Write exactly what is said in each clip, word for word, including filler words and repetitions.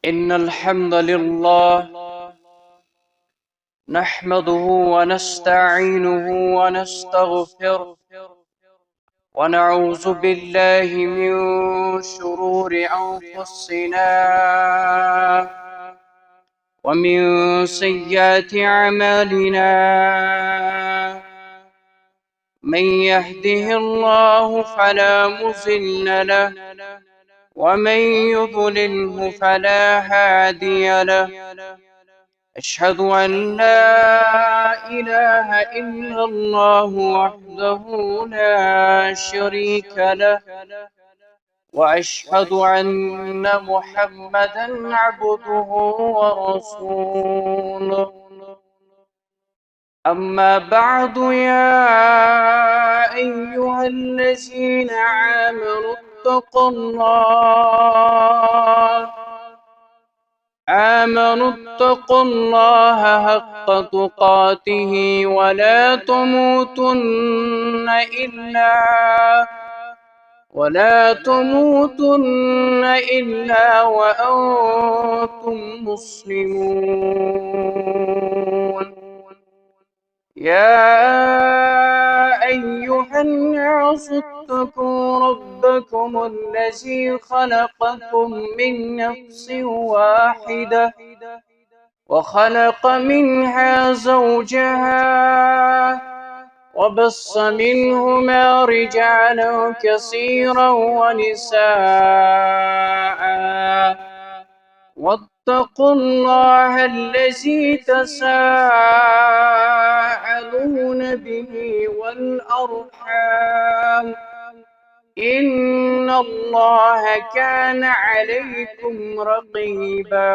إن الحمد لله نحمده ونستعينه ونستغفره، ونعوذ بالله من شرور أنفسنا ومن سيئات أعمالنا. من يهده الله فلا مضل له، ومن يضلله فلا هادي له. أشهد أن لا إله إلا الله وحده لا شريك له، وأشهد أن محمدا عبده ورسوله. أما بعد، يا أيها الذين آمنوا اتقوا الله، آمنوا اتقوا الله حق تقاته ولا تموتن إلا، ولا تموتن إلا وأنتم مسلمون. يا أيها الناس اتقوا ربكم الذي خلقكم من نفس واحدة، وخلق منها زوجها، وبث منهما رجالا كثيرا ونساء، واتقوا الله الذي تساءلون به والأرحام، إن الله كان عليكم رقيبا.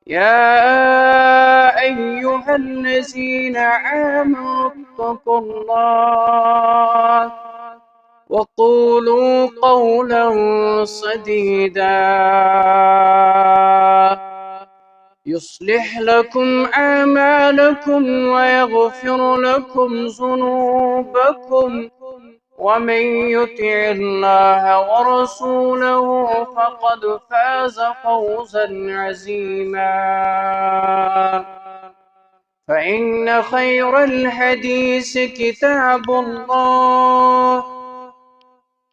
يا أيها الذين آمنوا اتقوا الله وقولوا قولا سديدا، يصلح لكم أعمالكم ويغفر لكم ذنوبكم، ومن يطع الله ورسوله فقد فاز فوزا عظيما. فإن خير الحديث كتاب الله،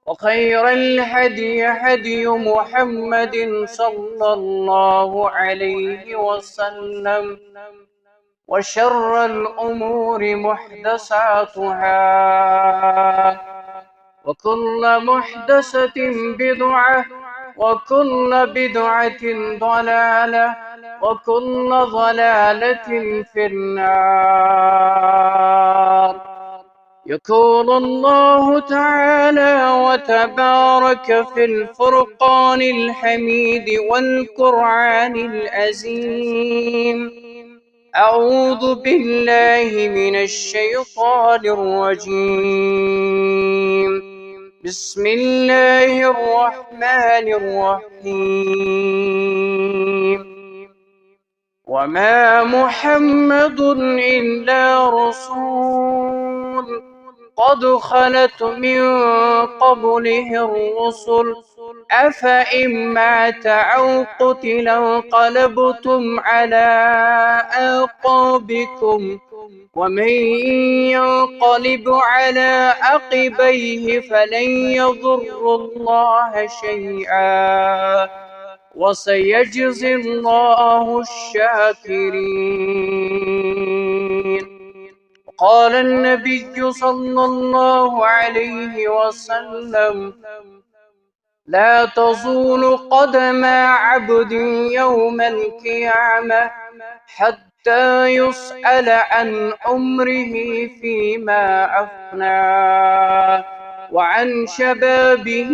وخير الهدي هدي محمد صلى الله عليه وسلم، وشر الأمور محدثاتها، وكل محدثة بدعة، وكل بدعة ضلالة، وكل ضلالة في النار. يقول الله تعالى وتبارك في الفرقان الحميد والقرآن العظيم: أعوذ بالله من الشيطان الرجيم. بسم الله الرحمن الرحيم. وما محمد إلا رسول قد خلت من قبله الرسل، أفإن مات أو قتل انقلبتم على أعقابكم، ومن ينقلب على عقبيه فلن يضر الله شيئا، وسيجزي الله الشاكرين. قال النبي صلى الله عليه وسلم: لا تزول قدما عبد يوم القيامة حتى يسأل عن عمره فيما أفناه، وعن شبابه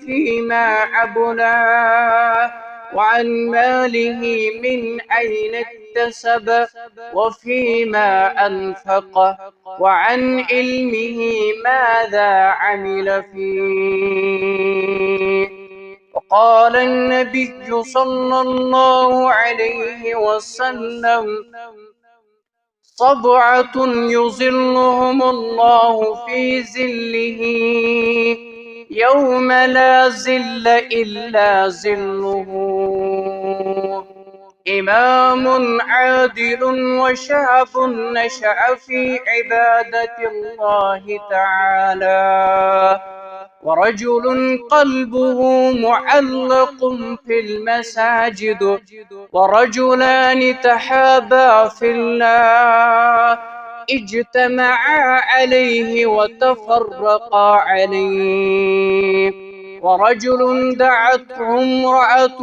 فيما أبلاه، وعن ماله من أين اكتسبه، وفيما أنفقه، وعن علمه ماذا عمل فيه. وقال النبي صلى الله عليه وسلم: سبعة يظلهم الله في ظله يوم لا ظل إلا ظله، إمام عادل وشاب نشأ في عبادة الله تعالى، ورجل قلبه معلق في المساجد، ورجلان تحابا في الله، اجتمعا عليه وتفرقا عليه، ورجل دعته امرأة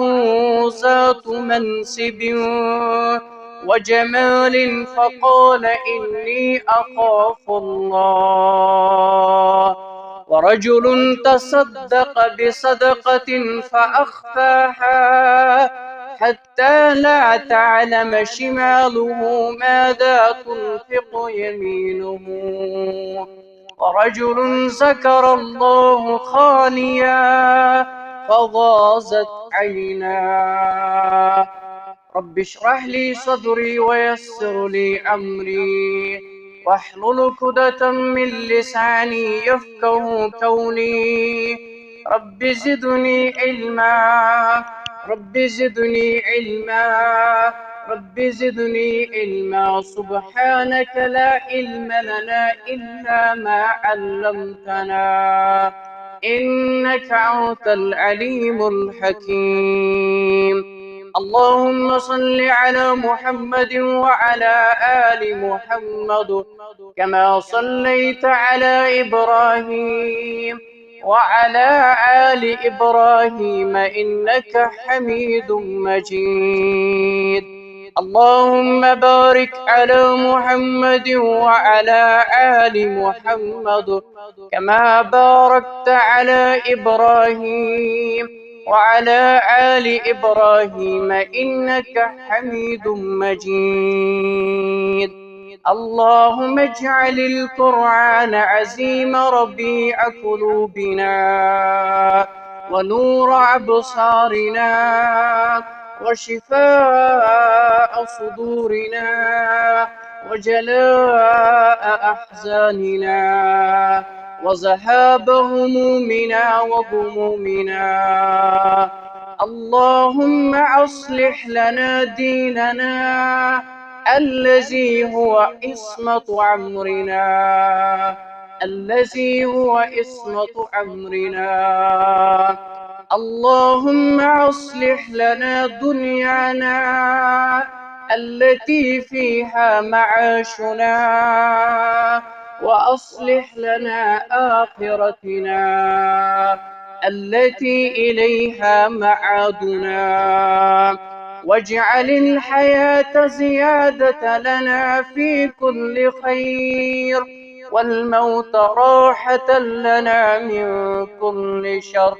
ذات منصب وجمال فقال: إني أخاف الله، ورجل تصدق بصدقة فأخفاها حتى لا تعلم شماله ماذا تنفق يمينه، ورجل ذكر الله خاليا ففاضت عيناه. رب اشرح لي صدري ويسر لي أمري واحلل عقدة من لساني يفقه قولي. رب زدني علما، رب زدني علما، رب زدني علما. سبحانك لا علم لنا إلا ما علمتنا، إنك أنت العليم الحكيم. اللهم صل على محمد وعلى آل محمد كما صليت على إبراهيم وعلى آل إبراهيم إنك حميد مجيد. اللهم بارك على محمد وعلى آل محمد كما باركت على إبراهيم وعلى آل إبراهيم إنك حميد مجيد. اللهم اجعل القرآن عظيم ربيع قلوبنا ونور أبصارنا وشفاء صدورنا وجلاء أحزاننا وذهاب همومنا وغمومنا. اللهم أصلح لنا ديننا الذي هو عصمة أمرنا، الذي هو عصمة أمرنا. اللهم أصلح لنا دنيانا التي فيها معاشنا، وأصلح لنا آخرتنا التي إليها معادنا، واجعل الحياة زيادة لنا في كل خير، والموت راحة لنا من كل شر.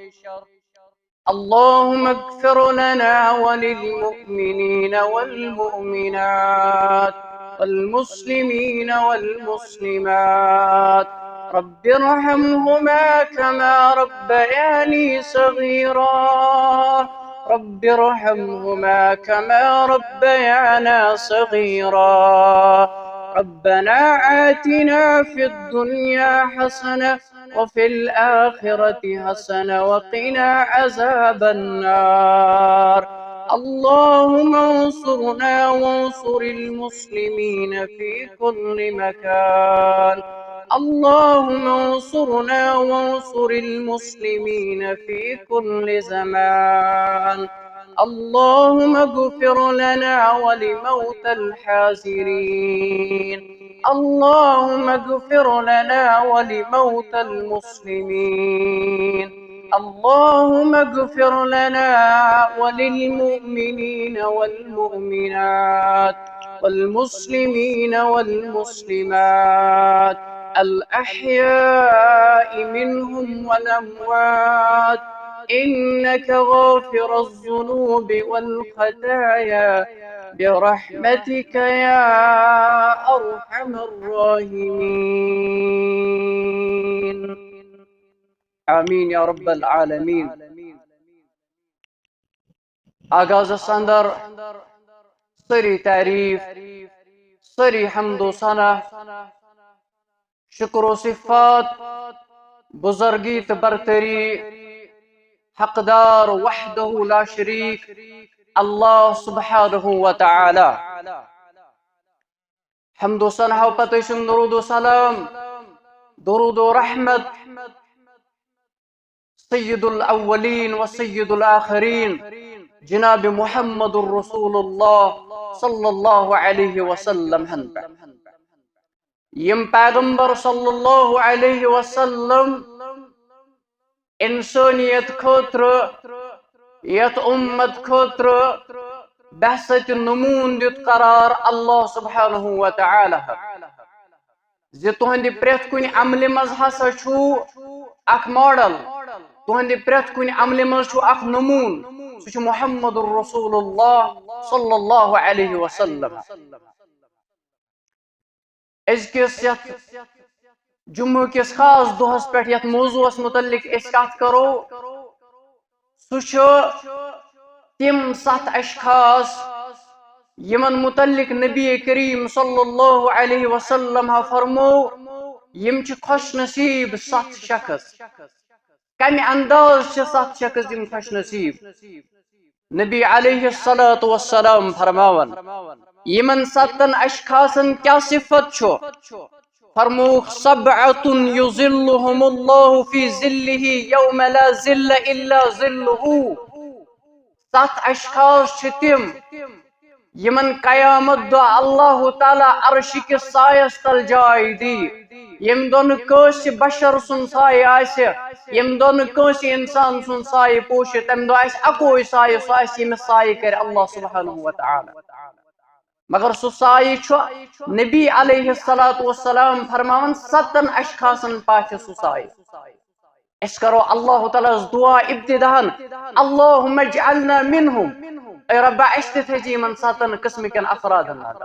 اللهم اغفر لنا وللمؤمنين والمؤمنات والمسلمين والمسلمات. رب ارحمهما كما ربياني صغيرا. رب ارحمهما كما ربيانا صغيرا. ربنا آتنا في الدنيا حسنة وفي الآخرة حسنة وقنا عذاب النار. اللهم انصرنا وانصر المسلمين في كل مكان. اللهم انصرنا وانصر المسلمين في كل زمان. اللهم اغفر لنا ولموتى الحاضرين. اللهم اغفر لنا ولموتى المسلمين. اللهم اغفر لنا وللمؤمنين والمؤمنات والمسلمين والمسلمات الأحياء منهم والأموات إنك غافر الذنوب والخطايا برحمتك يا أرحم الراحمين. آمين يا رب العالمين. آغازس اندر سٲری تعریٖف، سٲری حمد و ثنا، شکر و صفات بزرگی تہٕ برتری حقدار وحدہ لا شریک اللہ سبحانہ و تعالی۔ حمد و ثنا پتہٕ ٲسِن درود و سلام، درود و رحمت سید الاولین و سید الآخرین جناب محمد الرسول اللہ صلی اللہ علیہ وسلم ہن پٮ۪ٹھ۔ یم پیغمبر صلی اللہ علیہ وسلم انسانیت خٲطرٕ، یتھ امت خٲطرٕ بعثت نمون دیُت قرار اللہ سبحانہ و تعالی۔ زِ تُہنٛدِ پرٛٮ۪تھ کُنہِ عملہِ منٛز ہسا چھُ اکھ ماڈل، تُہنٛدِ پرٛٮ۪تھ کُنہِ عملہِ منٛز چھُ اکھ نموٗن، سُہ چھُ محمد رسول اللہ صلی اللہ علیہ وسلم۔ أزکِس یتھ جمعہ کِس خاص دۄہس پٮ۪ٹھ یتھ موضوعس متعلق أسۍ کتھ کرو، سُہ چھُ تِم ستھ اشخاص یِمن متعلق نبی کریم صلی اللہ علیہ وسلم ہا فرمو، یِم چھِ خوش نصیب ستھ شخص۔ کمہِ انداز چھِ ستھ شخص یِم خوش نصیب؟ نبی علیہ الصلوۃ والسلام فرماون، یِمن ستن اشخاصن کیا صفت چھُ؟ فرمووُکھ، سبعة یظلهم اللہ فی ظلہ یوم لا ظل الا ظلہ۔ ستھ اشخاص چھِ تِم یِمن قیامت دۄہ اللہ تعالیٰ عرشہِ کِس سایس تل جاے دی، ییٚمہِ دۄہ نہٕ کٲنٛسہِ بشر سُنٛد سایہِ آسہِ، ییٚمہِ دۄہ نہٕ کٲنٛسہِ انسان سُنٛد سایہِ پوشہِ، تمہِ دۄہ آسہِ اکوے سایہِ، سُہ آسہِ ییٚمِس سایہِ کرِ اللہ سبحانہ و تعالیٰ۔ مگر سُہ سایہِ چھُ نبی علیہ الصلوۃ والسلام فرماوان، ستن اشخاصن پاتھِ سُہ سایہِ۔ أسۍ کرو اللہ تعالیٰ ہس دعا ابتداہن، اللہم اجعلنا منہم، اے ربا، اسہِ تہِ تھٲیزِ یِمن ستن قسمہٕ کٮ۪ن افرادن منٛز۔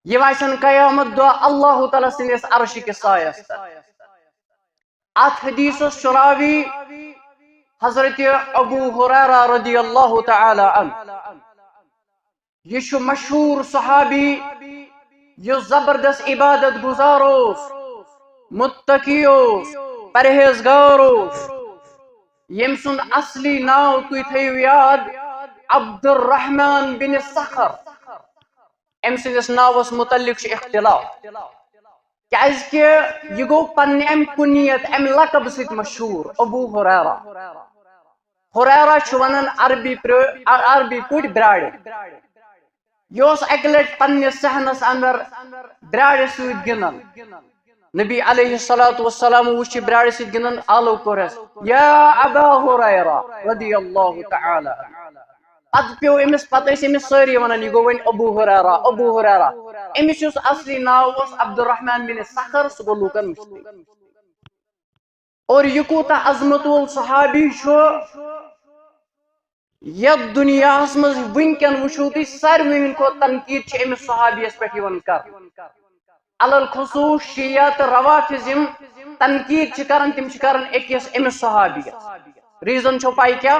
یِم آسن قیامت دۄہ اللہ تعالیٰ سٕنٛدِس عرشہِ کِس سایس تل۔ اتھ حدیثس چھُ راوی حضرت ابو ہریرہ رضی اللہ تعالیٰ عنہ۔ یہِ چھُ مشہوٗر صحابی یُس زبردست عبادت گزار اوس، متقی اوس، پرہیزگار اوس، ییٚمۍ سُنٛد اصلی ناو تُہۍ تھٲیِو یاد، عبدالرحمان بن صخر۔ أمۍ سٕنٛدِس ناوس متعلق چھُ اختلاف، کیازِ کہِ یہِ گوٚو پننہِ امہِ کنیت، امہِ لقب سۭتۍ مشہوٗر، ابو ہریرہ۔ ہریرہ چھُ ونان عربی پٲ-، عربی پٲٹھۍ براڑِ۔ یہِ اوس اکہِ لٹہِ پننِس صحنس اندر براڑِ سۭتۍ گِنٛدان۔ نبی علیہ الصلوۃ والسلام وُچھ یہِ براڑِ سۭتۍ گِنٛدان، آلو کوٚرہس، یا ابا ہریرہ رضی اللہ تعالیٰ عنہ۔ پتہٕ پیوٚو أمِس، پتہٕ ٲسۍ أمِس سٲری ونان، یہِ گوٚو وۄنۍ ابو ہریرہ، ابو ہریرہ۔ أمِس یُس اصلی ناو اوس عبدالرحمان بن صخر، سُہ گوٚو لوٗکن مٔشتٕے۔ اور یہِ کوٗتاہ عظمت وول صحابی چھُ، یتھ دُنیاہس منٛز وٕنکٮ۪ن وٕچھِو تُہۍ، ساروٕے ہٕنٛدِ کھۄتہٕ تنقیٖد چھِ أمِس صحابیَس پٮ۪ٹھ یِوان کرنہٕ۔ علی الخصوص شیعہ تہٕ روافض یِم تنقیٖد چھِ کران، تِم چھِ کران أکِس أمِس صحابیَس۔ ریزن چھو پاے کیٛاہ؟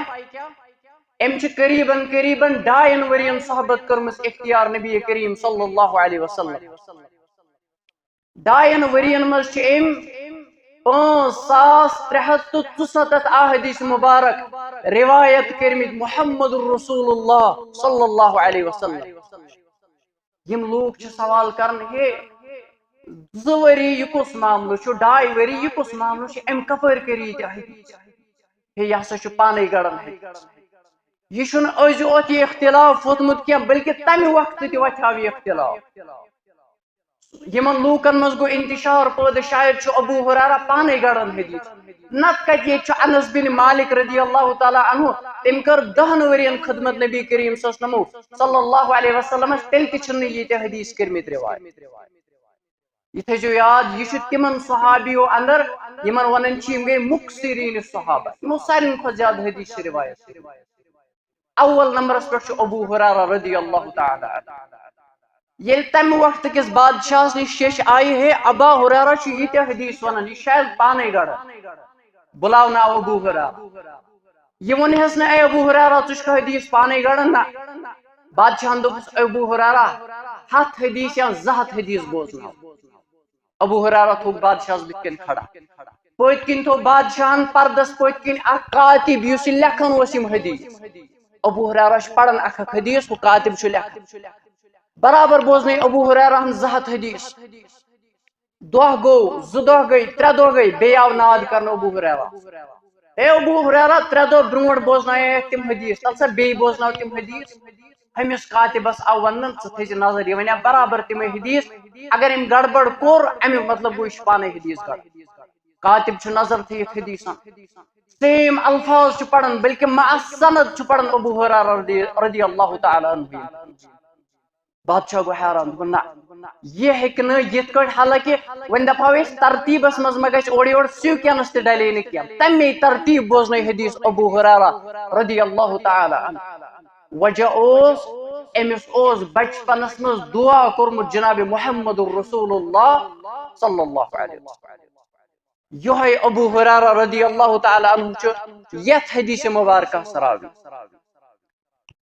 أمۍ چھِ قریباً قریباً ڈاین ؤرین صحبت کٔرمٕژ اختیار نبی کریم صلی اللہ علیہ وسلم۔ ڈاین ؤرین منٛز چھِ أمۍ پانٛژھ ساس ترٛےٚ ہتھ تہٕ ژُسَتتھ احادیث مبارک روایت کٔرمٕتۍ محمد رسول اللہ صلی اللہ علیہ وسلم۔ یِم لوٗکھ چھِ سوال کران، ہے، زٕ ؤری یہِ کُس معاملہٕ چھُ، ڈاے ؤری یہِ کُس معاملہٕ چھُ، أمۍ کپٲرۍ کٔرۍ ییٖتیٛاہ حدیث؟ ہے، یہِ ہسا چھُ پانے گڑان حدیث۔ یہِ چھُنہٕ أزۍ یوت یہِ اختلاف ووٚتھمُت کینٛہہ، بلکہِ تمہِ وقتہٕ تہِ وۄتھیو یہِ اختلاف۔ یِمن لوٗکن منٛز گوٚو انتشار پٲدٕ، شاید چھُ ابو ہریرہ پانے گڑان حدیث۔ نتہٕ کتہِ، ییٚتہِ چھُ انس بن مالک رضی اللہ تعالیٰ عنہ، تٔمۍ کٔر دہن ؤرین خدمت نبی کریم صلی اللہ علیہ وسلم، صلی اللہ علیہ وسلمس، تیٚلہِ تہِ چھِنہٕ ییٖتیٛاہ حدیث کٔرمٕتۍ روایت۔ یہِ تھٲیزیو یاد، یہِ چھُ تِمن صحابیو اندر یِمن ونان چھِ، یِم گٔے مُکثرین صحابہ، یِمو سارنٕے کھۄتہٕ زیادٕ حدیث چھِ روایت کٔرمٕتۍ۔ اول نمبرس پٮ۪ٹھ چھُ ابو ہریرہ رضی اللہ تعالیٰ عنہ۔ ییٚلہِ تمہِ وقتہٕ کِس بادشاہس نِش شیٚچھ آیہِ، ہے، ابا ہریرہ چھُ ییٖتیٛاہ حدیث ونان، یہِ چھُ شاید پانے گڑان۔ بُلاونہٕ آو ابو ہریرہ۔ یہِ ووٚنہس نہٕ، اے ابو ہریرہ، ژٕ چھُکھ حدیث پانے گڑان؟ نہ۔ بادشاہن دوٚپُس، اے ابو ہریرہ، ہتھ حدیث یا زٕ ہتھ حدیث بوزناو۔ ابو ہریرہ تھوٚو بادشاہس بٕتھِ کَنہِ کھڑا۔ پٔتۍ کِنۍ تھوٚو بادشاہن پردس پٔتۍ کِنۍ اکھ کاتب، یُس یہِ لیکھان اوس یِم حدیث۔ ابو ہریرہ چھُ پران اکھ اکھ حدیث، ہُہ کاتب چھُ لیکھان۔ برابر بوزنٲے ابو ہریرہ ہن زٕ ہتھ حدیث۔ دۄہ گوٚو، زٕ دۄہ گٔے، ترٛےٚ دۄہ گٔے، بیٚیہِ آو ناد کرنہٕ ابو ہریرہ۔ ہے ابو ہریرہ، ترٛےٚ دۄہ برونٛٹھ بوزنایے تِم حدیث، تَلہٕ سا بیٚیہِ بوزناو تِم حدیث۔ ہُمِس کاتبس آو وننہٕ، ژٕ تھٲیزِ نظر، یہِ ونیا برابر تِمے حدیث۔ اگر أمۍ گڑبڑ کوٚر، امیُک مطلب گوٚو یہِ چھُ پانے حدیث گڑ۔ کاتب چھُ نظر تھٲیِتھ حدیثن۔ سیم الفاظ چھُ پران، بلکہ مع السند چھُ پران ابو ہریرہ رضی، رضی اللہ تعالیٰ عنہ۔ بادشاہ گوٚو حیران، دوٚپُن، نہ، یہِ ہیٚکہِ نہٕ یِتھ کٲٹھۍ، حالانکہ وۄنۍ دپہو أسۍ ترتیٖبس منٛز ما گژھِ اورٕ یورٕ، سیٖکوینس تہِ ڈلے نہٕ کینٛہہ۔ تمے ترتیٖب بوزنٲے حدیث ابو ہریرہ رضی اللہ تعالیٰ عنہ۔ وجہ اوس، أمِس اوس بچپنس منٛز دعا کوٚرمُت جناب محمد رسول اللہ صلی اللہ علیہ وسلم۔ یہے ابو ہریرہ رضی اللہ تعالیٰ عنہ چھُ یتھ حدیث مبارکہ سراوی۔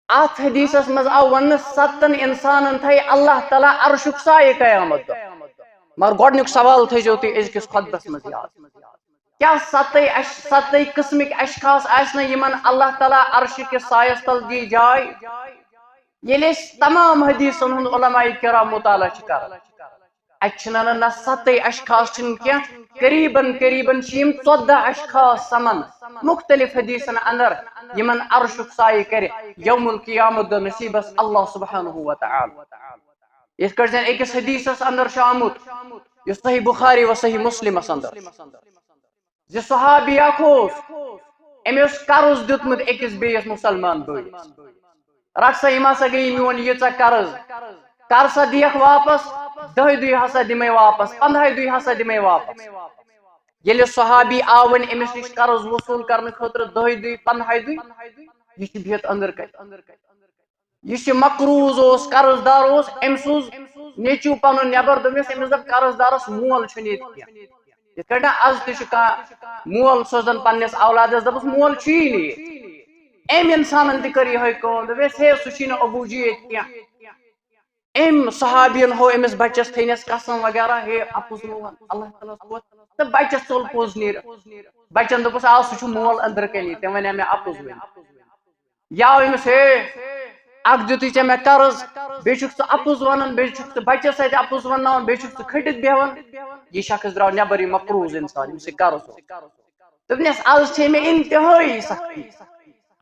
اتھ حدیثس منٛز آو وننہٕ، ستن انسانن تھایہِ اللہ تعالیٰ عرشُک سایہِ قیامت دۄہ۔ مگر گۄڈنیُک سوال تھٲیزیو تُہۍ أزکِس خطبس منٛز یاد۔ کیٛاہ ستٕے اش-، ستٕے قٕسمٕکۍ اشخاص آسہِ نہ یِمن اللہ تعالیٰ عرشہِ کِس سایس تل دی جاے؟ ییٚلہِ أسۍ تمام حدیثن ہُنٛد علماء کرام مطالعہ چھِ کران، اتہِ چھِنہٕ نہ، نہ ستٕے اشخاص چھِنہٕ کینٛہہ، قریباً قریباً چھِ یِم ژۄدہ اشخاص سمان مختلف حدیثن اندر، یِمن عرشُک سایہِ کرِ یوم القیامت دۄہ نصیبس اللہ سبحانہ و تعالیٰ۔ یِتھ کٲٹھۍ زن أکِس حدیثس اندر چھُ آمُت، یُس صحیح بخاری و صحیح مسلمس اندر، زِ صحابی اکھ اوس، أمۍ اوس قرض دیُتمُت أکِس بیٚیِس مُسلمان بٲیِس۔ رَٹ سا، یِم ہسا گٔے میون ییٖژاہ قرض، کر سا دِیَکھ واپس، دَہہِ دُہہِ ہسا دِمَے واپس، پنٛدہَے دُہہِ ہسا دِمَے واپس۔ ییٚلہِ صحابی آو وۄنۍ أمِس نِش قرض وصوٗل کرنہٕ خٲطرٕ دَہہِ دُہہِ، پنٛدہَے دُہہِ، یہِ چھُ بِہِتھ أنٛدرٕ کَنہِ۔ یُس یہِ مقروض اوس، قرض دار اوس، أمۍ سوٗز نیٚچوٗ پنُن نٮ۪بر، دوٚپمَس، أمِس دَپ، قرض دارس مول چھُنہٕ ییٚتہِ کینٛہہ۔ یِتھ کٲٹھۍ نہٕ از تہِ چھُ کانٛہہ مول سوزان پننِس اولادس، دَپس، مول چھُیی نہٕ ییٚتہِ۔ أمۍ انسانن تہِ کٔر یِہوٚے کٲم، دوٚپمَس، ہے، سُہ چھُے نہٕ ابوٗ جی ییٚتہِ کینٛہہ۔ أمۍ صحابین ہوو أمِس بچس تھٲینس قسم وغیرہ، ہے، اپُز مہٕ وَن، اللہ تعالیٰ ہس ووت۔ تہٕ بچس ژوٚل پوٚز نیٖرِتھ۔ بچن دوٚپُس، آ، سُہ چھُ مول أنٛدرٕ کَنی، تٔمۍ وَنیٛاو مےٚ اپُز ؤنِتھ۔ یا أمِس، ہے، اکھ دیُتُے ژےٚ مےٚ قرض، بیٚیہِ چھُکھ ژٕ اپُز وَنان، بیٚیہِ چھُکھ ژٕ بَچَس سۭتۍ اپُز وَنناوان، بیٚیہِ چھُکھ ژٕ کھٔٹِتھ بیٚہوان۔ یہِ شخص درٛاو نٮ۪بر، یہِ مقروض اِنسان، ییٚمِس یہِ قرض اوس۔ دوٚپنَس، از چھے مےٚ اِنتِہٲیی سختی،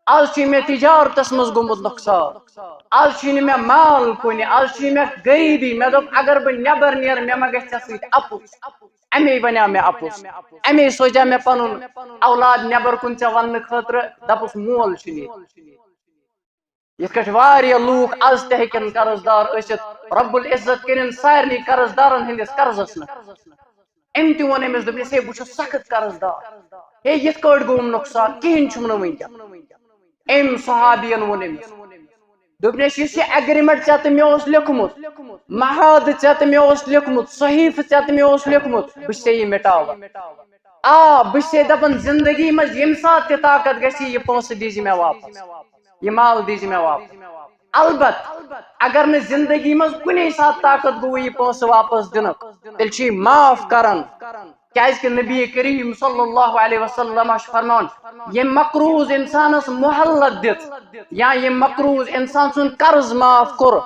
از چھُے مےٚ تِجارتَس منٛز گوٚمُت نۄقصان، از چھُے نہٕ مےٚ مال کُنہِ، از چھُے مےٚ غریٖبی۔ مےٚ دوٚپ، اگر بہٕ نٮ۪بر نیرٕ، مےٚ ما گژھِ ژےٚ سۭتۍ اپُز۔ اَمے بَنیٛاو مےٚ اَپُز۔ اَمے سوزیٛاو مےٚ پَنُن اولاد نٮ۪بر کُن ژےٚ وَننہٕ خٲطرٕ، دَپُس، مول چھُنہٕ ییٚتہِ۔ یِتھ کٲٹھۍ واریاہ لوٗکھ از تہِ ہیٚکن قرض دار ٲسِتھ۔ رب العزت کٔرِن سارنٕے قرض دارن ہٕنٛدِس قرضس نہٕ۔ أمۍ تہِ ووٚن أمِس، دوٚپنَس، ہے، بہٕ چھُس سخت قرض دار۔ ہے، یِتھ کٲٹھۍ گوٚوُم نۄقصان، کِہیٖنۍ چھُم نہٕ وٕنکٮ۪ن۔ أمۍ صحابین ووٚن أمِس، دوٚپنَس، یُس یہِ agreement ژےٚ تہٕ مےٚ اوس لیوٚکھمُت، معاہدٕ ژےٚ تہٕ مےٚ اوس لیوٚکھمُت، صحیفہٕ ژےٚ تہٕ مےٚ اوس لیوٚکھمُت، بہٕ چھُسے یہِ مِٹاوان۔ آ، بہٕ چھُسے دَپان، زِندگی منٛز ییٚمہِ ساتہٕ تہِ طاقت گژھِ، یہِ پونٛسہٕ دیٖزِ مےٚ واپس، یہِ مال دیٖزِ مےٚ واپس۔ البتہٕ اگر نہٕ زِندگی منٛز کُنے ساتہٕ طاقت گوٚو یہِ پونٛسہٕ واپس دِنُک، تیٚلہِ چھُ یہِ معاف کران۔ کیازِ کہِ نبی کریم صلی اللہ علیہ وسلم چھُ فرمان، ییٚمۍ مقروض انسانس مہلت دِژ یا ییٚمۍ مقروض انسان سُنٛد قرض معاف کوٚر،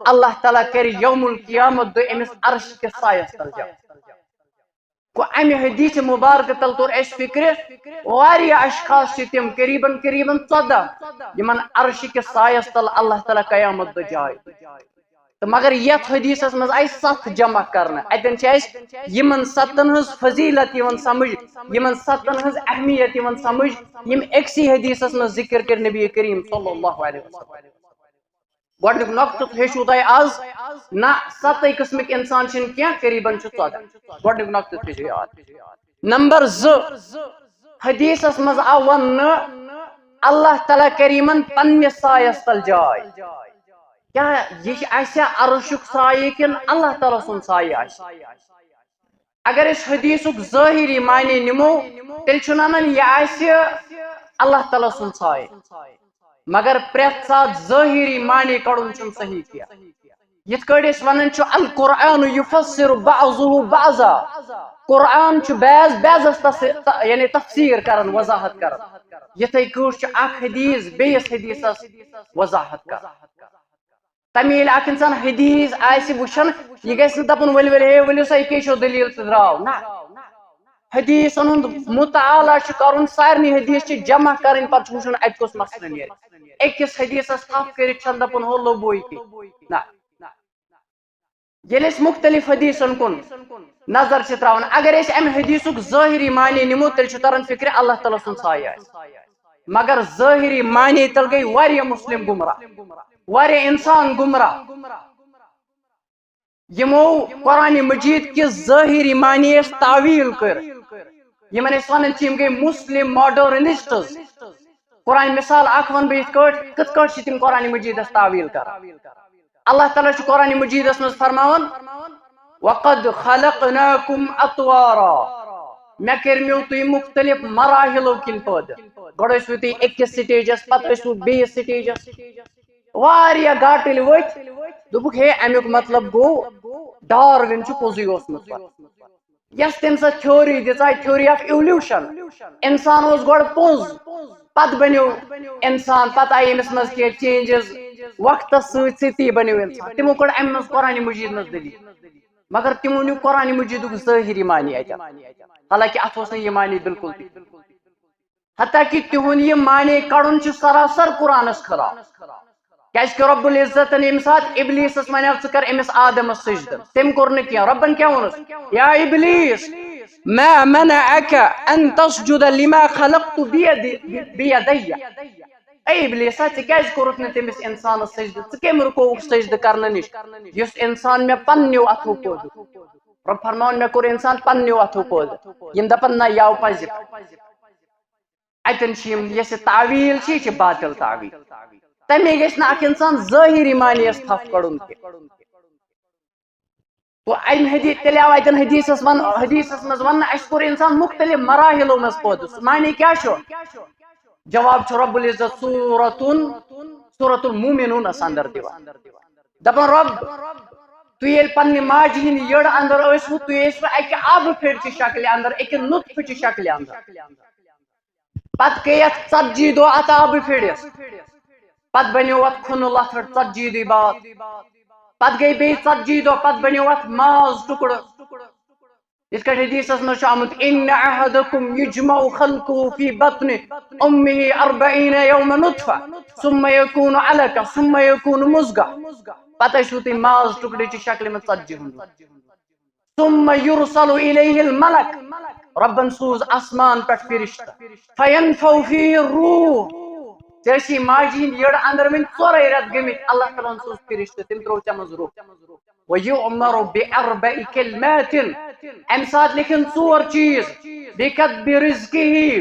اللہ تعالیٰ کرِ یوم القیامت دۄہ أمِس عرش کِس سایس تل جاے۔ گوٚو، امہِ حدیث مبارکہٕ تل توٚر اسہِ فکرِ، واریاہ اشخاص چھِ تِم، قریباً قریباً ژۄدہ، یِمن عرش کِس سایس تل اللہ تعالیٰ قیامت دۄہ جاے۔ تہٕ مگر یتھ حدیثس منٛز آیہِ ستھ جمع کرنہٕ۔ اتٮ۪ن چھِ اسہِ یِمن ستن ہٕنٛز فضیلت یِوان سمجھ، یِمن ستن ہٕنٛز اہمیت یِوان سمجھ، یِم أکسٕے حدیثس منٛز ذکر کٔرۍ نبی کریم صلی اللہ علیہ وسلم۔ گۄڈنیُک نۄقطہٕ ہیٚچھِو تۄہہِ آز، نہ، ستٕے قٕسمٕکۍ انسان چھِنہٕ کینٛہہ، قریباً چھِ ژۄدہ۔ گۄڈنیُک نۄقطہٕ تھٲیزیو یاد۔ نمبر زٕ، حدیثس منٛز آو وننہٕ، اللہ تعالیٰ کرِ یِمن پننِس سایس تل جاے۔ کیٛاہ یہِ چھِ آسہِ عرشُک سایہِ کِنہٕ اللہ تعالیٰ سُنٛد سایہِ آسہِ؟ اگر أسۍ حدیثُک ظٲہری معنی نِمو، تیٚلہِ چھُ ننان یہِ آسہِ اللہ تعالیٰ سُنٛد سایہِ۔ مگر پرٛٮ۪تھ ساتہٕ ظٲہری معنی کڑُن چھُنہٕ صحیح کینٛہہ۔ یِتھ کٲٹھۍ أسۍ ونان چھِ، القرآن یفسر بعضہ بعضا، قرآن چھُ بعض بعضس تس-، ت-، یعنی تفسیر کران، وضاحت کران۔ یِتھے کٲٹھۍ چھُ اکھ حدیث بیٚیِس حدیثس وضاحت کران۔ تَمہِ ییٚلہِ اکھ انسان حدیث آسہِ وٕچھان، یہِ گژھِ نہٕ دَپُن، "ؤلِو، ؤلِو، ہے، ؤلِو سا، یہِ کیٛاہ چھو دٔلیٖل تہٕ درٛاو۔" نہ، حدیثن ہُنٛد مطالعہ چھُ کرُن، سارنٕے حدیث چھِ جمع کرٕنۍ، پتہٕ چھُ وٕچھُن، اَتہِ کُس مسلہٕ نیرِ۔ أکِس حدیثس تھپھ کٔرِتھ چھَنہٕ دَپُن، "ہو، لوٚبوے تہِ۔" نہ۔ ییٚلہِ أسۍ مُختٔلِف حدیثن کُن نظر چھِ تراوان، اگر أسۍ امہِ حدیثُک ظٲہری معنی نِمو، تیٚلہِ چھُ تران فکرِ، اللہ تعالیٰ سُنٛد سایہِ آسہِ۔ مگر ظٲہری معنی تل گٔے واریاہ مسلم گمراہ، واریاہ انسان گمراہ، یِمو قرآن مجید کِس ظٲہری معنی یس تعویل کٔر۔ یِمن أسۍ ونان چھِ، یِم گٔے مسلم ماڈرنسٹس۔ قرآن مثال اکھ ونہٕ بہٕ یِتھ کٲٹھۍ، کِتھ کٲٹھۍ چھِ تِم قرآن مجیدس تعویل کران۔ اللہ تعالیٰ چھُ قرآن مجیدس منٛز فرماوان، "وقد خلقناکم اطوارا"، مےٚ کٔرۍمیو تُہۍ مُختٔلِف مراحلو کِنۍ پٲدٕ۔ گۄڈٕ ٲسوٕ تُہۍ أکِس سٹیجس، پتہٕ ٲسوٕ بیٚیِس سٹیجس۔ واریاہ گاٹٕلۍ ؤتھۍ، دوٚپُکھ، "ہے، امیُک مطلب گوٚو ڈاروِن چھُ پوٚزُے اوسمُت پتہٕ۔" یۄس تٔمۍ سۄ تھیوری دِژاے، theory of evolution، انسان اوس گۄڈٕ پوٚز، پتہٕ بنیو انسان، پتہٕ آیہِ أمِس منٛز کینٛہہ چینجز، وقتس سۭتۍ سۭتی بنیو انسان۔ تِمو کٔڑ امہِ منٛز قرآن مجید منٛز دٔلیٖل، مگر تِمو نیوٗ قرآن مجیدُک ظٲہری معنی اتٮ۪ن، حالانکہ اتھ اوس نہٕ یہِ معنی بالکل تہِ۔ حتیٰ کہ تِہُنٛد یہِ معنی کڑُن چھُ سراسر قرآنس خلاف۔ کیازِ کہ رب العزتن ییٚمہِ ساتہٕ ابلیسس ونیو، "ژٕ کر أمِس آدمس سجدٕ"، تٔمۍ کوٚر نہٕ کینٛہہ۔ ربن کیٛاہ ووٚنُس؟ "یا ابلیس، ما منعک ان تسجد لما خلقت بیدی، بیدی؟" اے ابلیسا، ژےٚ کیازِ کوٚرُتھ نہٕ تٔمِس انسانس سجدٕ؟ ژٕ کٔمۍ رُکووُکھ سجدٕ کرنہٕ نِش، یُس انسان مےٚ پننیو اتھو پٲدٕ کوٚر؟ رب فرماوان، مےٚ کوٚر انسان پننیو اتھو پٲدٕ۔ یِم دپن، نہ، یہِ آو پزِ۔ اتٮ۪ن چھِ یِم، یۄس یہِ تعویل چھِ، یہِ چھِ باطل تعویل۔ تمے گژھِ نہٕ اکھ انسان ظٲہری معنی یس تھپھ کڑُن تہِ۔ تو امہِ حدیث، تیٚلہِ آو اتٮ۪ن حدیثس ون-، حدیثس منٛز وننہٕ، اسہِ کوٚر انسان مختلف مراحلو منٛز پٲدٕ۔ سُہ معنی کیٛاہ چھُ؟ جواب چھُ رب العزت سورتن، سورت المومنونس اندر دِوان۔ دپان، رب، تُہۍ ییٚلہِ پننہِ ماجہِ ہٕنٛدِ یٔڑ اندر ٲسوٕ، تُہۍ ٲسوٕ اکہِ آبہٕ پھیٚرِ چہِ شکلہِ اندر، أکہِ نطفہٕ چہِ شکلہِ اندر۔ پتہٕ گٔے اتھ ژتجی دۄہ اتھ آبہٕ پھیٚرِس۔ پتہٕ بنیو اتھ کھُنہٕ لتھڑ ژتجی دۄہہِ بعد۔ پتہٕ گٔے بیٚیہِ ژتجی دۄہ، پتہٕ بنیو اتھ ماز ٹُکڑٕ۔ یِتھ کٲٹھۍ حدیثس منٛز چھُ آمُت، "ان احدکم یجمع خلقہ فی بطن امہ اربعین یوم نطفہ، ثم یکون علقہ، ثم یکون مضغہ۔" پتہٕ ٲسِو تُہۍ ماز ٹُکڑٕ چہِ شکلہِ منٛز ژتجی ہُنٛد۔ ثم یرسل الیہ الملک، ربن سوز آسمان پٮ۪ٹھ فرشتہٕ، فینفخ فیہ الروح، ژےٚ ٲسی ماجہِ ہٕنٛدۍ یٔڑ اندر وۄنۍ ژورے رٮ۪تھ گٔمٕتۍ، اللہ تعالیٰ ہن سوز فرشتہٕ، تٔمۍ ترٛوو ژےٚ منٛز روح۔ ویؤمر باربع کلمات، امہِ ساتہٕ لیکھن ژور چیٖز، بکتب رزقہ،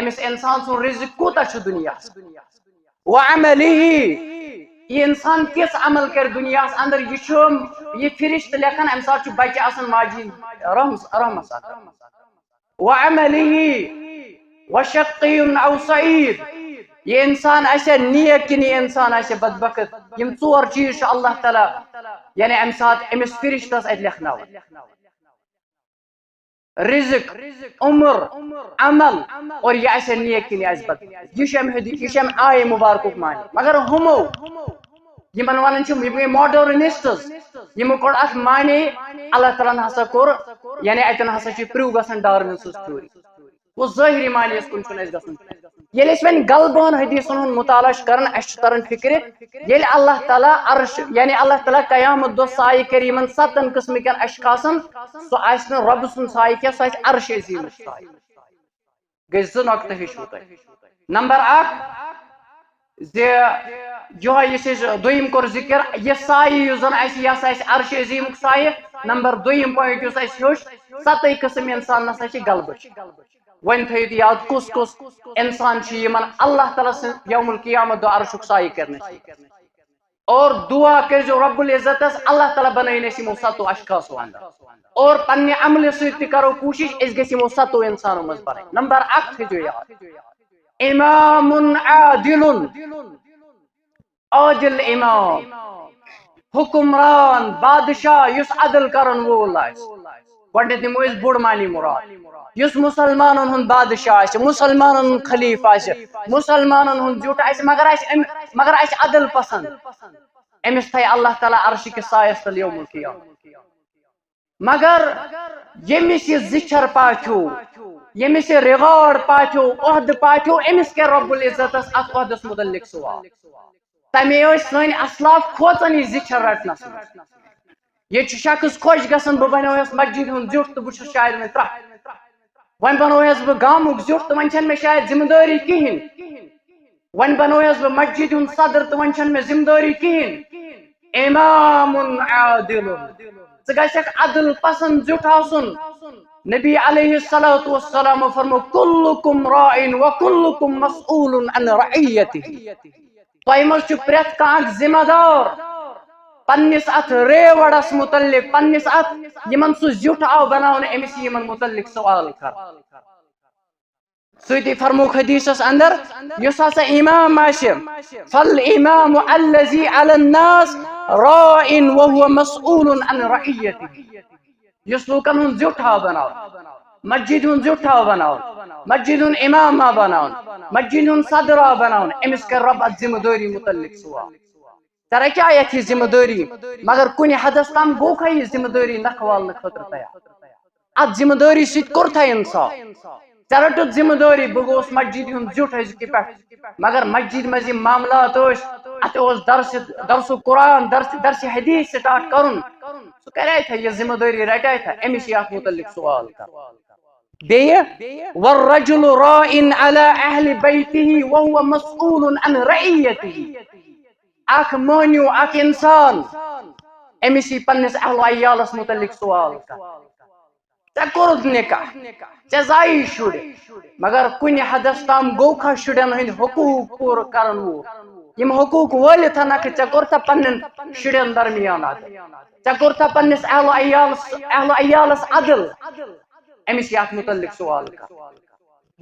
أمِس انسان سُنٛد رزق کوٗتاہ چھُ دُنیاہس۔ وعملہ، یہِ انسان کِژھ عمل کرِ دُنیاہس اندر، یہِ چھُ، یہِ فرشتہٕ لیکھان، امہِ ساتہٕ چھُ بچہِ آسان ماجہِ ہٕنٛدِ رحمس، رحمس اندر۔ وعملہ وشقی او سعید، یہِ انسان آسہِ نیک کِنہٕ یہِ انسان آسہِ بدبخت۔ یِم ژور چیٖز چھِ اللہ تعالیٰ، یعنی امہِ ساتہٕ أمِس فرشتس اتہِ لیکھناوان۔ رزق، عمر، عمل، اور یہِ آسہِ نیک کِنہٕ یہِ آسہِ بد۔ یہِ چھُ اَمہِ حدیث، یہِ چھُ اَمہِ آیہِ مُبارکُک معنی۔ مگر ہُمو، یِمن وَنان چھِ، یِم گٔے ماڈرنسٹس، یِمو کوٚر اَتھ معنی، اللہ تعالیٰ ہن ہسا کوٚر، یعنی اَتٮ۪ن ہسا چھُ پرٛوٗ گژھان ڈارون سٕنٛز تھیوری۔ گوٚو ظٲہری معنی یَس کُن چھُنہٕ اَسہِ گژھُن۔ ییٚلہِ أسۍ وۄنۍ غلبہٕ ہن حدیثن ہُنٛد مطالعہ چھِ کران، اَسہِ چھُ تران فِکرِ، ییٚلہِ اللہ تعالیٰ عرش، یعنی اللہ تعالیٰ قیامت دۄہ سایہِ کرِ یِمن ستن قٕسمہٕ کٮ۪ن اشخاصن، سُہ آسہِ نہٕ رۄبہٕ سُنٛد سایہِ کینٛہہ، سُہ آسہِ عرش عظیمُک سایہِ۔ گٔے زٕ نۄقطہٕ ہیٚچھِو تُہۍ۔ نمبر اکھ، زِ یِہوٚے یُس أسۍ دوٚیِم کوٚر ذِکِر، یہِ سایہِ یُس زن اَسہِ، یہِ ہسا اَسہِ عرش عظیمُک سایہِ۔ نمبر دوٚیِم point یُس اَسہِ ہیوٚچھ، ستٕے قٕسم انسان نسا چھِ غلبہٕ چھِ۔ وۄنۍ تھٲیِو تُہۍ یاد، کُس کُس انسان چھِ یِمن اللہ تعالیٰ سٕنٛز یوم القیامت دۄہ عرشُک سایہِ کرنس۔ اور دعا کٔرۍزیو رب العزتس، اللہ تعالیٰ بنٲیِن أسۍ یِمو ستو اشخاصو اندر۔ اور پننہِ عملہِ سۭتۍ تہِ کرو کوٗشش، أسۍ گٔژھۍ یِمو ستو انسانو منٛز بنٕنۍ۔ نمبر اکھ تھٲیزیو یاد، امام عادل، عادل امام، حکمران، بادشاہ یُس عدل کرن وول آسہِ۔ گۄڈٕنٮ۪تھ نِمو أسۍ بوٚڑ معنی مراد، یُس مُسلمانن ہُنٛد بادشاہ آسہِ، مُسلمانن ہُنٛد خلیفہٕ آسہِ، مُسلمانن ہُنٛد زیُٹھ آسہِ، مگر آسہِ أمۍ، مگر آسہِ عدل پسند، أمِس تھایہِ اللہ تعالیٰ عرشہِ کِس سایس تل یوم القیامہ۔ مگر ییٚمِس یہِ زِچھر پاٹھیو، ییٚمِس یہِ ریوارڈ پاٹھیو، عہدٕ پاٹھیو، أمِس کیٛاہ رب العزتس اتھ عہدس متعلق سوال؟ تمے ٲسۍ سٲنۍ اسلاف کھوژان یہِ زِچھر رٹنس منٛز۔ ییٚتہِ چھُ شخص خۄش گژھان، بہٕ بنیوہس مسجد ہُنٛد زیُٹھ تہٕ بہٕ چھُس شاید وۄنۍ ترٛٹھ۔ وۄنۍ بنوہس بہٕ گامُک زیُٹھ تہٕ وۄنۍ چھنہٕ مےٚ شاید ذمہٕ دٲری کِہینۍ۔ وۄنۍ بنوہس بہٕ مسجد ہُنٛد صدر تہٕ وۄنۍ چھنہٕ مےٚ ذمہٕ دٲری کِہینۍ۔ امام عادل، ژٕ گژھکھ عدل پسند زیُٹھ آسُن۔ نبی علیہ الصلوۃ والسلام فرمو، کلکم راعن و کلکم مسئول عن رعیتہ۔ تۄہہِ منٛز چھُ پرٛٮ۪تھ کانٛہہ اکھ ذمہٕ دار پننِس اتھ ریوڑس متعلق، پننِس اتھ یِمن سُہ زیُٹھ آو بناونہٕ، أمِس یِیہِ یِمن متعلق سوال کرنہٕ۔ سۭتی فرمووُکھ حدیثس اندر، یُس ہسا امام آسہِ، فالامام الذی علی الناس راع وهو مسئول عن رعیتہ۔ یُس لوٗکن ہُنٛد زیُٹھ آو بناونہٕ، مسجد ہُنٛد زیُٹھ آو بناونہٕ، مسجد ہُنٛد امام آو بناونہٕ، مسجد ہُنٛد صدر آو بناونہٕ، أمِس کرِ رب اتھ ذمہٕ دٲری متعلق سوال۔ ژےٚ رٹیا یتھ یہِ ذمہٕ دٲری، مگر کُنہِ حدس تام گوٚوکھا یہِ ذمہٕ دٲری نکھٕ والنہٕ خٲطرٕ تیار؟ اتھ ذمہٕ دٲری سۭتۍ کوٚرتھا انصاف؟ ژےٚ رٔٹٕتھ ذمہٕ دٲری، بہٕ گوٚوُس مسجد ہُنٛد زیُٹھ أزکہِ پٮ۪ٹھ، مگر مسجد منٛز یِم معاملات ٲسۍ، اتہِ اوس درس، درس قرآن، درس، درس حدیث سٹارٹ کرُن، سُہ کرے تھا یہِ ذمہٕ دٲری، رٹے تھا؟ أمِس یہِ اتھ متعلق سوال کرُن۔ بیٚیہِ، والرجل راع علی اہل بیتہ وہو مسئول عن رعیتہ۔ اکھ مہنیو، اکھ انسان، أمِس یی پننِس اہل و عیالس متعلق سوال کرنہٕ۔ ژےٚ کوٚرُتھ نکاح، ژےٚ زایہِ شُرۍ، مگر کُنہِ حدس تام گوٚوکھا شُرٮ۪ن ہٕنٛدۍ حقوٗق پوٗرٕ کرن وول؟ یِم حقوٗق وٲلِتھ نکھٕ ژےٚ کوٚرتھا پننٮ۪ن شُرٮ۪ن درمیان عدل؟ ژےٚ کوٚرتھا پننِس اہل و عیالس، اہل و عیالس عدل؟ أمِس یتھ متعلق سوال کرنہٕ۔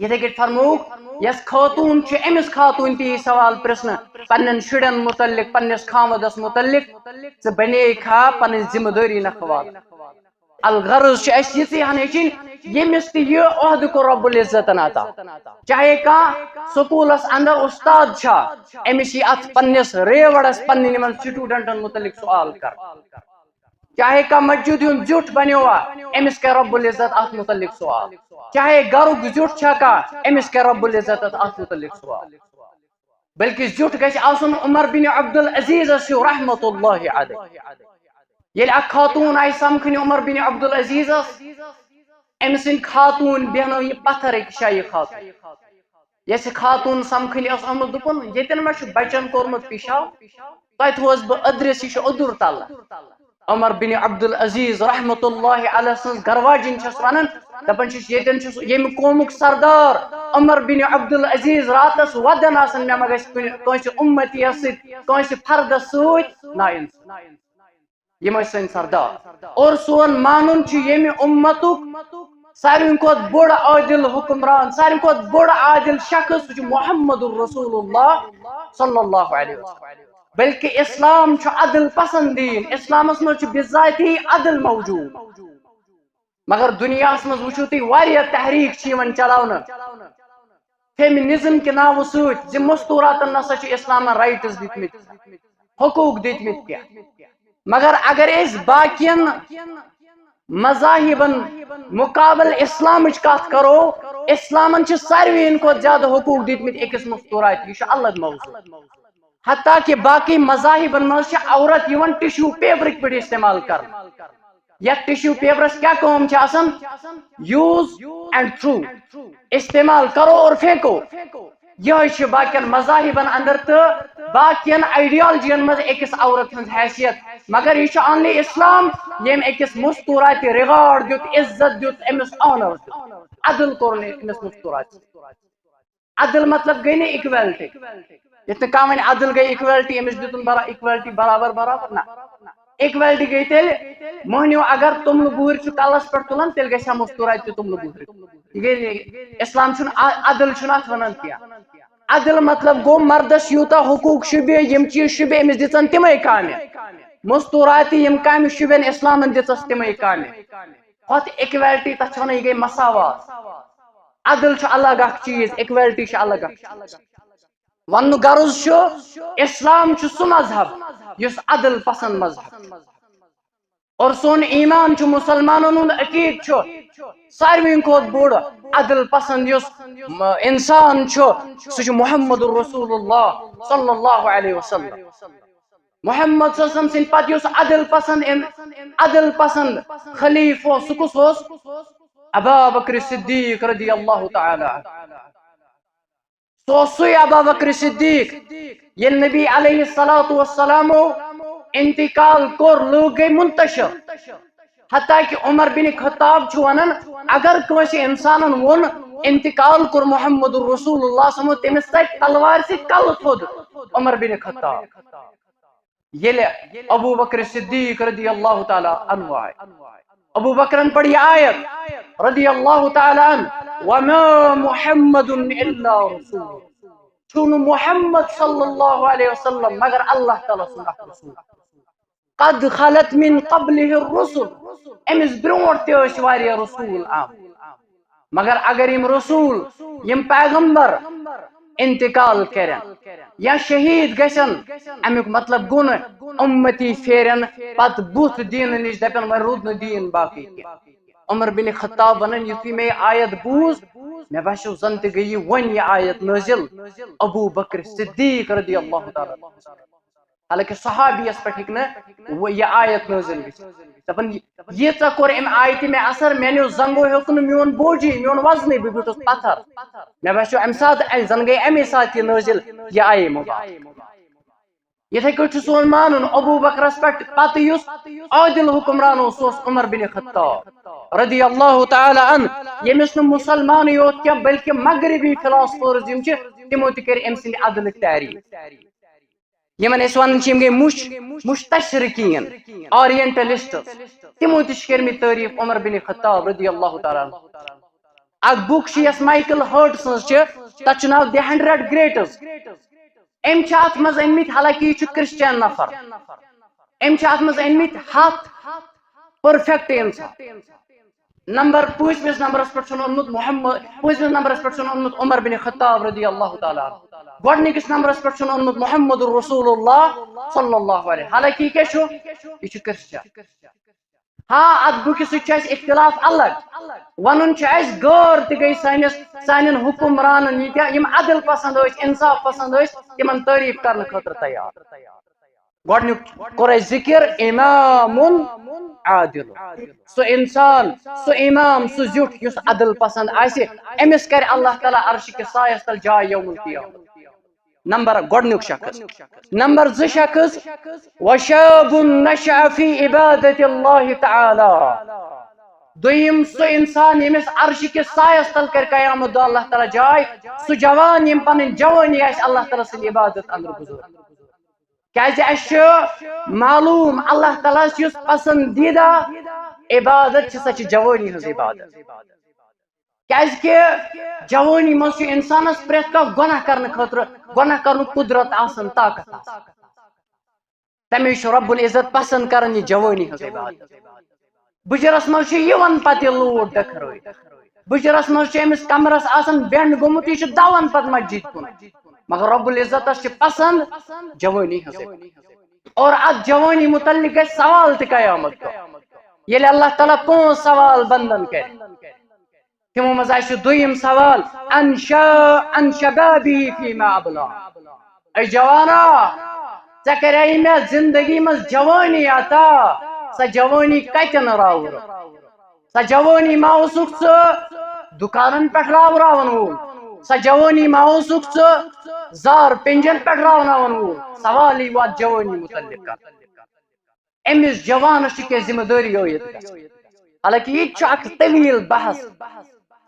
یِتھے کٔنۍ فرمووُکھ، یۄس خاتوٗن چھِ، أمِس خاتوٗن تہِ یی سوال پرژھنہٕ پننٮ۪ن شُرٮ۪ن متعلق، پننِس خاوندس متعلق، ژٕ بنے کھا پنٕنۍ ذمہٕ دٲری نکھٕ والنہٕ؟ الغرض چھِ اَسہِ یِژٕے ہن ہیٚچھِنۍ، ییٚمِس تہِ یہِ عہدٕ کوٚر رب العزتن عطا، چاہے کانٛہہ سکوٗلس اندر استاد چھا، أمِس یی اتھ پننِس ریوڑس، پننٮ۪ن یِمن سٹوڈنٹن متعلق سوال کرنہٕ۔ چاہے کانٛہہ مسجد ہُنٛد زیُٹھ بنیوا، أمِس کرِ رب العزت اتھ متعلق سوال۔ چاہے گرُک زیُٹھ چھا کانٛہہ، أمِس کرِ رب العزت اتھ متعلق سوال۔ بلکہ زیُٹھ گژھِ آسُن عمر بن عبدالعزیزس ہیوٗ رحمت اللہ علیہ۔ ییٚلہِ اکھ خاتوٗن آیہِ سمکھنہِ عمر بن عبدالعزیزس، أمۍ سٕنٛدۍ خاتوٗن بیٚہنٲو یہِ پتھر أکِس جایہِ خاتوٗن۔ یۄس یہِ خاتوٗن سمکھنہِ ٲس آمٕژ، دوٚپُن، ییٚتٮ۪ن ما چھُ بچن کوٚرمُت پیشاب؟ تۄہہِ تھووس بہٕ أدرِس، یہِ چھُ اوٚدُر تلہٕ۔ عمر بن عبدالعزیز رحمت اللہ علیہ سٕنٛز گرواجِنۍ چھَس وَنان، دَپان چھِس، ییٚتٮ۪ن چھُس ییٚمہِ قومُک سردار عمر بن عبدالعزیز راتَس وَدَن آسان، مےٚ ما گژھِ کُنہِ کٲنٛسہِ اُمتی یَس سۭتۍ، کٲنٛسہِ فردَس سۭتۍ نا اِنصاف۔ یِم ٲسۍ سٲنۍ سردار۔ اور سون مانُن چھُ ییٚمہِ اُمتُک ساروی کھۄتہٕ بوٚڑ عادل حکمران، ساروی کھۄتہٕ بوٚڑ عادل شخص، سُہ چھُ محمد رسول اللہ صلی اللہ علیہ وسلم۔ بلکہ اسلام چھُ عدل پسند دین، اسلامس منٛز چھُ بذاتی عدل موجود۔ مگر دنیاہس منٛز وٕچھِو تُہۍ، واریاہ تحریک چھِ یِوان چلاونہٕ۔ فیمنزم کہِ ناوٕ سۭتۍ زِ مستوراتن نسا چھِ اسلامن رائٹس دِتمٕتۍ، حقوق دِتمٕتۍ کینٛہہ۔ مگر اگر أسۍ باقین مذاہبن مقابل اسلامٕچ کتھ کرو، اسلامن چھِ ساروِین کھۄتہٕ زیادٕ حقوق دِتمٕتۍ أکِس مستوراتہِ، یہِ چھُ الگ موضوع۔ حتیٰ کہ باقی مذاہبن منٛز چھِ عورت یِوان ٹشو پیپرٕکۍ پٲٹھۍ استعمال کرنہٕ۔ یتھ ٹشو پیپرس کیا کٲم چھِ آسان؟ Use and throw، استعمال کرو اور پھینکو۔ یہے چھِ باقین مذاہبن اندر تہٕ باقین آئیڈیالجین منٛز أکِس عورت ہٕنٛز حیثیت۔ مگر یہِ چھُ only اسلام، ییٚمۍ أکِس مستوراتہِ ریگارڈ دیُت، عزت دیُت، أمِس آنر دیُت، عدل کوٚر نہٕ أمِس مستوراتہِ۔ عدل مطلب گٔے نہٕ اِکویلٹی۔ یِتھ نہٕ کانٛہہ وَنہِ عدل گٔے اِکویلٹی، أمِس دیُتُن برا-، اِکویلٹی برابر برابر، نہ۔ اِکویلٹی گٔے تیٚلہِ، مۄہنیو اگر توٚملہٕ بُہٕرۍ چھُ کَلَس پٮ۪ٹھ تُلان، تیٚلہِ گژھِ ہا مستوٗراتہِ تہِ توٚملہٕ بُہٕرۍ۔ یہِ گٔے نہٕ، اِسلام چھُنہٕ ع-، عدل چھُنہٕ اَتھ وَنان کینٛہہ۔ عدل مطلب گوٚو مردَس یوٗتاہ حقوٗق شوٗبہِ، یِم چیٖز شوٗبہِ أمِس دِژَن تِمَے کامہِ۔ مستوٗراتہِ یِم کامہِ شوٗبٮ۪ن اِسلامَن دِژَس تِمَے کامہِ۔ ہۄتھ اِکویلٹی، تَتھ چھِ وَنان، یہِ گٔے مساوات۔ عدل چھُ الگ اکھ چیٖز، اِکویلٹی چھِ الگ اکھ چیٖز۔ وَننُک غرض چھُ، اِسلام چھُ سُہ مذہب یُس عدل پسند مذہب چھُ۔ اور سون ایمان چھُ، مُسلمانن ہُنٛد عقیٖدٕ چھُ ساروٕے کھۄتہٕ بوٚڑ عدل پسند یُس، م-، اِنسان چھُ، سُہ چھُ محمد رسول اللہ صلی اللہ علیہ وسلم۔ محمد صلی اللہ علیہ وسلم سٕنٛدِ پتہٕ یُس عدل پسند، اِن-، عدل پسند خلیفہٕ اوس، سُہ کُس اوس؟ ابا بکر صدیق رضی اللہ تعالیٰ عنہ۔ سُہ اوس سُے ابا بکر صدیق، ییٚلہِ نبی علیہ الصلوۃ والسلامو انتقال کوٚر، لوٗکھ گٔے منتشر۔ حتیٰ کہ عمر بن خطاب چھُ ونان، اگر کٲنٛسہِ انسانن ووٚن، انتقال کوٚر محمد رسول اللہ صلی اللہ علیہ وسلم، تٔمِس ژَٹہِ تلوارِ سۭتۍ کلہٕ تھوٚد۔ عمر بن خطاب۔ ییٚلہِ ابو بکر صدیق رضی اللہ تعالیٰ عنہ آے، ابو بکرن پٔر یہِ آیت رضی اللہ تعالیٰ عنہ، "وما محمد الا رسول"، چھُنہٕ محمد صلی اللہ علیہ وسلم مگر اللہ تعالیٰ سُنٛد اکھ رسول۔ "قد خلت من قبله الرسل"، أمِس برونٛٹھ تہِ ٲسۍ واریاہ رسول آمٕتۍ۔ مگر اگر یِم رسول، یِم پیغمبر انتقال کرن یا شہید گژھن، امیُک مطلب گوٚو نہٕ اُمتی پھیرن پتہٕ بُتھ دیٖنہٕ نِش، دپن وۄنۍ روٗد نہٕ دیٖن باقٕے کینٛہہ۔ عمر بن خطاب ونان، یُتھُے مےٚ یہِ آیت بوٗز، مےٚ باسیو زن تہِ گٔیہِ وۄنۍ یہِ آیت نٲزِل ابو بکر صدیق رضی اللہ تعالیٰ عنہ۔ حالانکہ صحابیس پٮ۪ٹھ ہیٚکہِ نہٕ وۄنۍ یہِ آیت نٲزِل گٔژھِتھ۔ دپان، یہِ، ییٖژاہ کوٚر امہِ آیتہِ مےٚ اثر، مےٚ نیوٗ زنگو ہیوٚک نہٕ میون بوجی، میون وزنٕے، بہٕ بیوٗٹھُس پتھر۔ مےٚ باسیو امہِ ساتہٕ، اَسہِ زن گٔے امی ساتہٕ یہِ نٲزِل، یہِ آیے مُبارک۔ یِتھے کٲٹھۍ چھُ سون مانُن، ابو بکرس پٮ۪ٹھ پتہٕ یُس عادل حکمران اوس، سُہ اوس عمر بن خطاب رضی اللہ تعالیٰ عنہ، ییٚمِس نہٕ مُسلمانٕے یوت کینٛہہ بلکہِ مغربی فلاسفٲرز یِم چھِ، تِمو تہِ کٔرۍ أمۍ سٕنٛدِ عدلٕچ تعریٖف۔ یِمن أسۍ ونان چھِ، یِم گٔے مُش-، مُشتشرقیٖن، اورینٹلسٹس، تِمو تہِ چھِ کٔرمٕتۍ تعریٖف عمر بن خطاب رضی اللہ تعالیٰ عنہ۔ اکھ بُک چھِ، یۄس مایکل ہٲرٹ سٕنٛز چھِ، تتھ چھُ ناو The Hundred Greats۔ أمۍ چھِ اتھ منٛز أنمٕتۍ، حالانکہ یہِ چھُ کرسچن نفر، أمۍ چھِ اتھ منٛز أنمٕتۍ ہتھ پرفیکٹ انسان۔ نمبر، پٲنٛژمِس نمبرس پٮ۪ٹھ چھُن اوٚنمُت محمد، پٲنٛژمِس نمبرس پٮ۪ٹھ چھُن اوٚنمُت عمر بن خطاب رضی اللہ تعالیٰ عنہ۔ گۄڈٕنِکِس نمبرس پٮ۪ٹھ چھُن اوٚنمُت محمد رسول اللہ صلی اللہ علیہ۔ حالانکہ یہِ کیٛاہ چھُ؟ یہِ چھُ کرسچن۔ ہاں، اتھ بُکہِ سۭتۍ چھُ اَسہِ اختلاف الگ۔ ونُن چھُ اَسہِ، غٲر تہِ گٔے سٲنِس، سانٮ۪ن حکمرانن، ییٖتیٛاہ یِم عدل پسند ٲسۍ، انصاف پسند ٲسۍ، تِمن تعریٖف کرنہٕ خٲطرٕ تیار۔ گۄڈٕنیُک کوٚر اَسہِ ذِکِر، امام عادل۔ سُہ انسان، سُہ امام، سُہ زیُٹھ یُس عدل پسند آسہِ، أمِس کرِ اللہ تعالیٰ عرشہِ کِس سایس تل جاے یوم القیامہ۔ نمبر، گۄڈٕنیُک شخص۔ نمبر زٕ شخص، وشاب نشأ فی عبادت اللہ تعالیٰ۔ دوٚیِم سُہ انسان ییٚمِس عرشہِ کِس سایس تل کرِ قیامت دۄہ اللہ تعالیٰ جاے، سُہ جوان ییٚمۍ پنٕنۍ جوٲنی آسہِ اللہ تعالیٰ سٕنٛدِ عبادت اندر گُزٲرمٕژ۔ کیازِ اَسہِ چھُ معلوم، اللہ تعالیٰ ہس یُس پسندیدہ عبادت چھِ، سۄ چھِ جوٲنی ہٕنٛز عبادت۔ کیازِ کہِ جوٲنی منٛز چھُ انسانس پرٛٮ۪تھ کانٛہہ گۄناہ کرنہٕ خٲطرٕ، گۄناہ کرنُک قدرت آسان، طاقت آسان۔ تمے چھُ رب العزت پسند کران یہِ جوٲنی ہٕنٛز عبادت۔ بُجرس منٛز چھُ یِوان پتہٕ یہِ لوٗر ڈٔکھرٲوِتھ۔ بُجرس منٛز چھُ أمِس کمرس آسان بینڈ گوٚمُت، یہِ چھُ دوان پتہٕ مسجد کُن۔ مگر رب العزتس چھِ پسند جوٲنی ہٕنٛز عبادت۔ اور اتھ جوٲنی متعلق گژھِ سوال تہِ قیامت دۄہ، ییٚلہِ اللہ تعالیٰ پانٛژھ سوال بندن کرِ۔ تِمو منٛز آسہِ دوٚیِم سوال، ان شا-، ان شبابہ فیما ابلا۔ اے جوانا، ژےٚ کریے مےٚ زندگی منٛز جوٲنی عطا، سۄ جوٲنی کتٮ۪ن راوُر؟ سۄ جوٲنی ما اوسُکھ ژٕ دُکانن پٮ۪ٹھ راوراون وول؟ سۄ جوٲنی ما اوسُکھ ژٕ زار پینجن پٮ۪ٹھ راوناون وول؟ سوال یی واتھ جوٲنی متعلق کرنہٕ۔ أمِس جوانس چھِ کینٛہہ ذمہٕ دٲری عٲید گژھان۔ حالانکہ یہِ تہِ چھُ اکھ طویل بحث۔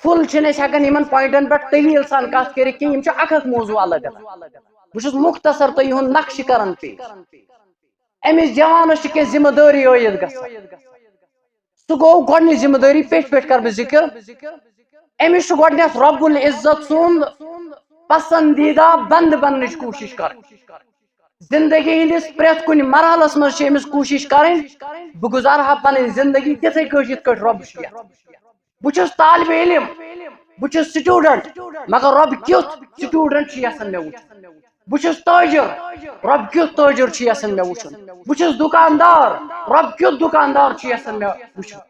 فُل چھِنہٕ أسۍ ہٮ۪کان یِمن پوینٹن پٮ۪ٹھ طویل سان کتھ کٔرِتھ کینٛہہ، یِم چھِ اکھ اکھ موضوع الگ الگ۔ بہٕ چھُس مختصر تۄہہِ یِہُنٛد نقشہٕ کران پیش۔ أمِس جوانس چھِ کینٛہہ ذمہٕ دٲری عٲید گژھان۔ سُہ گوٚو گۄڈٕنِچ ذمہٕ دٲری، پیٚٹھۍ پیٚٹھۍ کرٕ بہٕ ذِکر۔ أمِس چھُ گۄڈٕنٮ۪تھ رب العزت سُنٛد پسندیدہ بندٕ بننٕچ کوٗشِش کرٕنۍ۔ زندگی ہٕنٛدِس پرٛٮ۪تھ کُنہِ مرحلس منٛز چھِ أمِس کوٗشِش کرٕنۍ، بہٕ گُزارٕ ہا پنٕنۍ زندگی تِتھے کٲٹھۍ یِتھ کٲٹھۍ رۄب چھُ یژھان۔ بہٕ چھُس طالب علم، بہٕ چھُس student، مگر رۄب کیُتھ student چھُ یژھان مےٚ وٕچھُن؟ بہٕ چھُس تٲجِر، رۄب کیُتھ تٲجِر چھُ یژھان مےٚ وٕچھُن؟ بہٕ چھُس دُکاندار، رۄب کیُتھ دُکاندار چھُ یژھان مےٚ وٕچھُن؟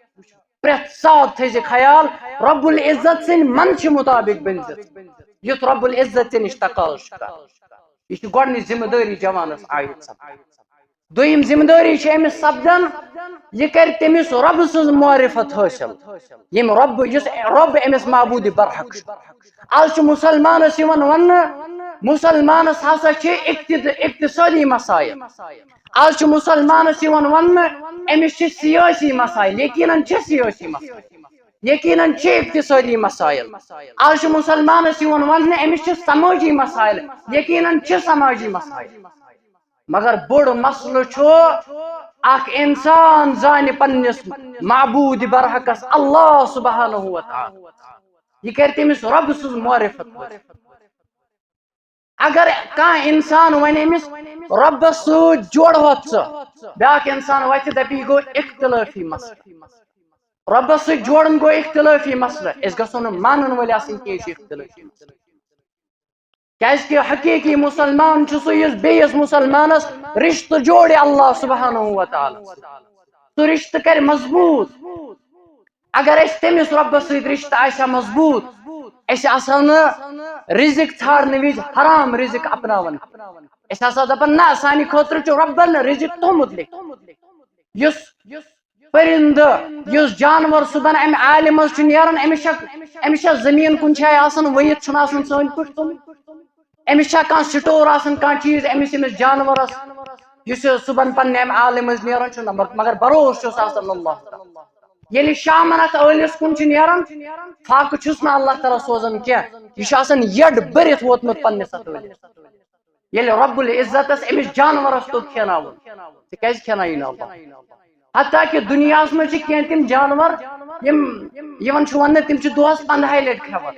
پرٛٮ۪تھ ساتہٕ تھٲیزِ خیال، رۄب العزت سٕنٛدِ منشہِ مُطابق بٔنزِ، یُتھ رۄب العزت ژےٚ نِش تقاضہٕ چھُ کران۔ یہِ چھِ گۄڈٕنِچ ذمہٕ دٲری جوانس عائد سپدان۔ دوٚیِم ذمہٕ دٲری چھِ أمِس سپدان، یہِ کرِ تٔمِس رۄبہٕ سٕنٛز معرفت حٲصِل، ییٚمہِ رۄبہٕ، یُس رۄب أمِس معبوٗدِ برحق چھُ۔ آز چھُ مُسلمانس یِوان وننہٕ، مُسلمانس ہسا چھِ اقتد-، اقتصٲدی مسائل۔ آز چھُ مُسلمانس یِوان وننہٕ، أمِس چھِ سیٲسی مسائل، یقیناً چھِ سیٲسی مسائل، یقیناً چھِ اقتصٲدی مسائل۔ آز چھُ مُسلمانس یِوان وننہٕ، أمِس چھِ سمٲجی مسائل، یقیناً چھِ سمٲجی مسائل۔ مگر بوٚڑ مسلہٕ چھُ، اکھ انسان زانہِ پننِس معبوٗدِ برحقس اللہ سبحانہ و تعالیٰ، یہِ کرِ تٔمِس رۄبہٕ سٕنٛز معرفت حٲصِل۔ اگر کانٛہہ انسان ونہِ أمِس، "رۄبس سۭتۍ جوڑ ہوتھ ژٕ"، بیٛاکھ انسان وتھِ دپہِ، "یہِ گوٚو اختلٲفی مسلہٕ، رۄبس سۭتۍ جوڑُن گوٚو اختلٲفی مسلہٕ"۔ أسۍ گژھو نہٕ مانن وٲلۍ آسٕنۍ کینٛہہ، یہِ چھُ اختلٲفی مسلہٕ۔ کیازِ کہِ حقیٖقی مُسلمان چھُ سُہ، یُس بیٚیِس مُسلمانَس رِشتہٕ جوڑِ اللہ سبحانہ و تعالیٰ سۭتۍ۔ سُہ رِشتہٕ کَرِ مضبوٗط۔ اگر اَسہِ تٔمِس رۄبَس سۭتۍ رِشتہٕ آسہِ ہا مضبوٗط، أسۍ آسہٕ ہاو نہٕ رِزِق ژھانٛڈنہٕ وِزِ حرام رِزِق اپناوان۔ أسۍ آسہٕ ہاو دَپان، "نہ، سانہِ خٲطرٕ چھُ رۄبَن رِزِق تھوٚومُت لیکھِتھ۔" یُس پٔرِندٕ، یُس جانور صُبحن اَمہِ آلہِ منٛز چھُ نیران، أمِس چھا، أمِس چھا زٔمیٖن کُنہِ جایہِ آسان ؤیِتھ، چھُنہٕ آسان سٲنۍ پٲٹھۍ تھوٚمُت؟ أمِس چھا کانٛہہ سٹور آسان، کانٛہہ چیٖز أمِس، أمِس جانورس، یُس یہِ صُبحن پننہِ اَمہِ آلہِ منٛز نیران چھُ؟ نہ، مگر، مگر بروسہٕ چھُس آسان اللہ تعالیٰ۔ ییٚلہِ شامن اَتھ ٲلِس کُن چھُ نیران، فاقہٕ چھُس نہٕ اللہ تعالیٰ سوزان کینٛہہ، یہِ چھُ آسان یٔڈ بٔرِتھ ووتمُت پننِس اَتھ ٲلِس۔ ییٚلہِ رب العزتس أمِس جانورس توٚگ کھیناوُن، ژےٚ کیازِ کھینایی نہٕ اللہ؟ حتیٰ کہِ دُنیاہس منٛز چھِ کینٛہہ تِم جانور، یِم یِوان چھُ وننہٕ، تِم چھِ دۄہس پندہاے لٹہِ کھٮ۪وان۔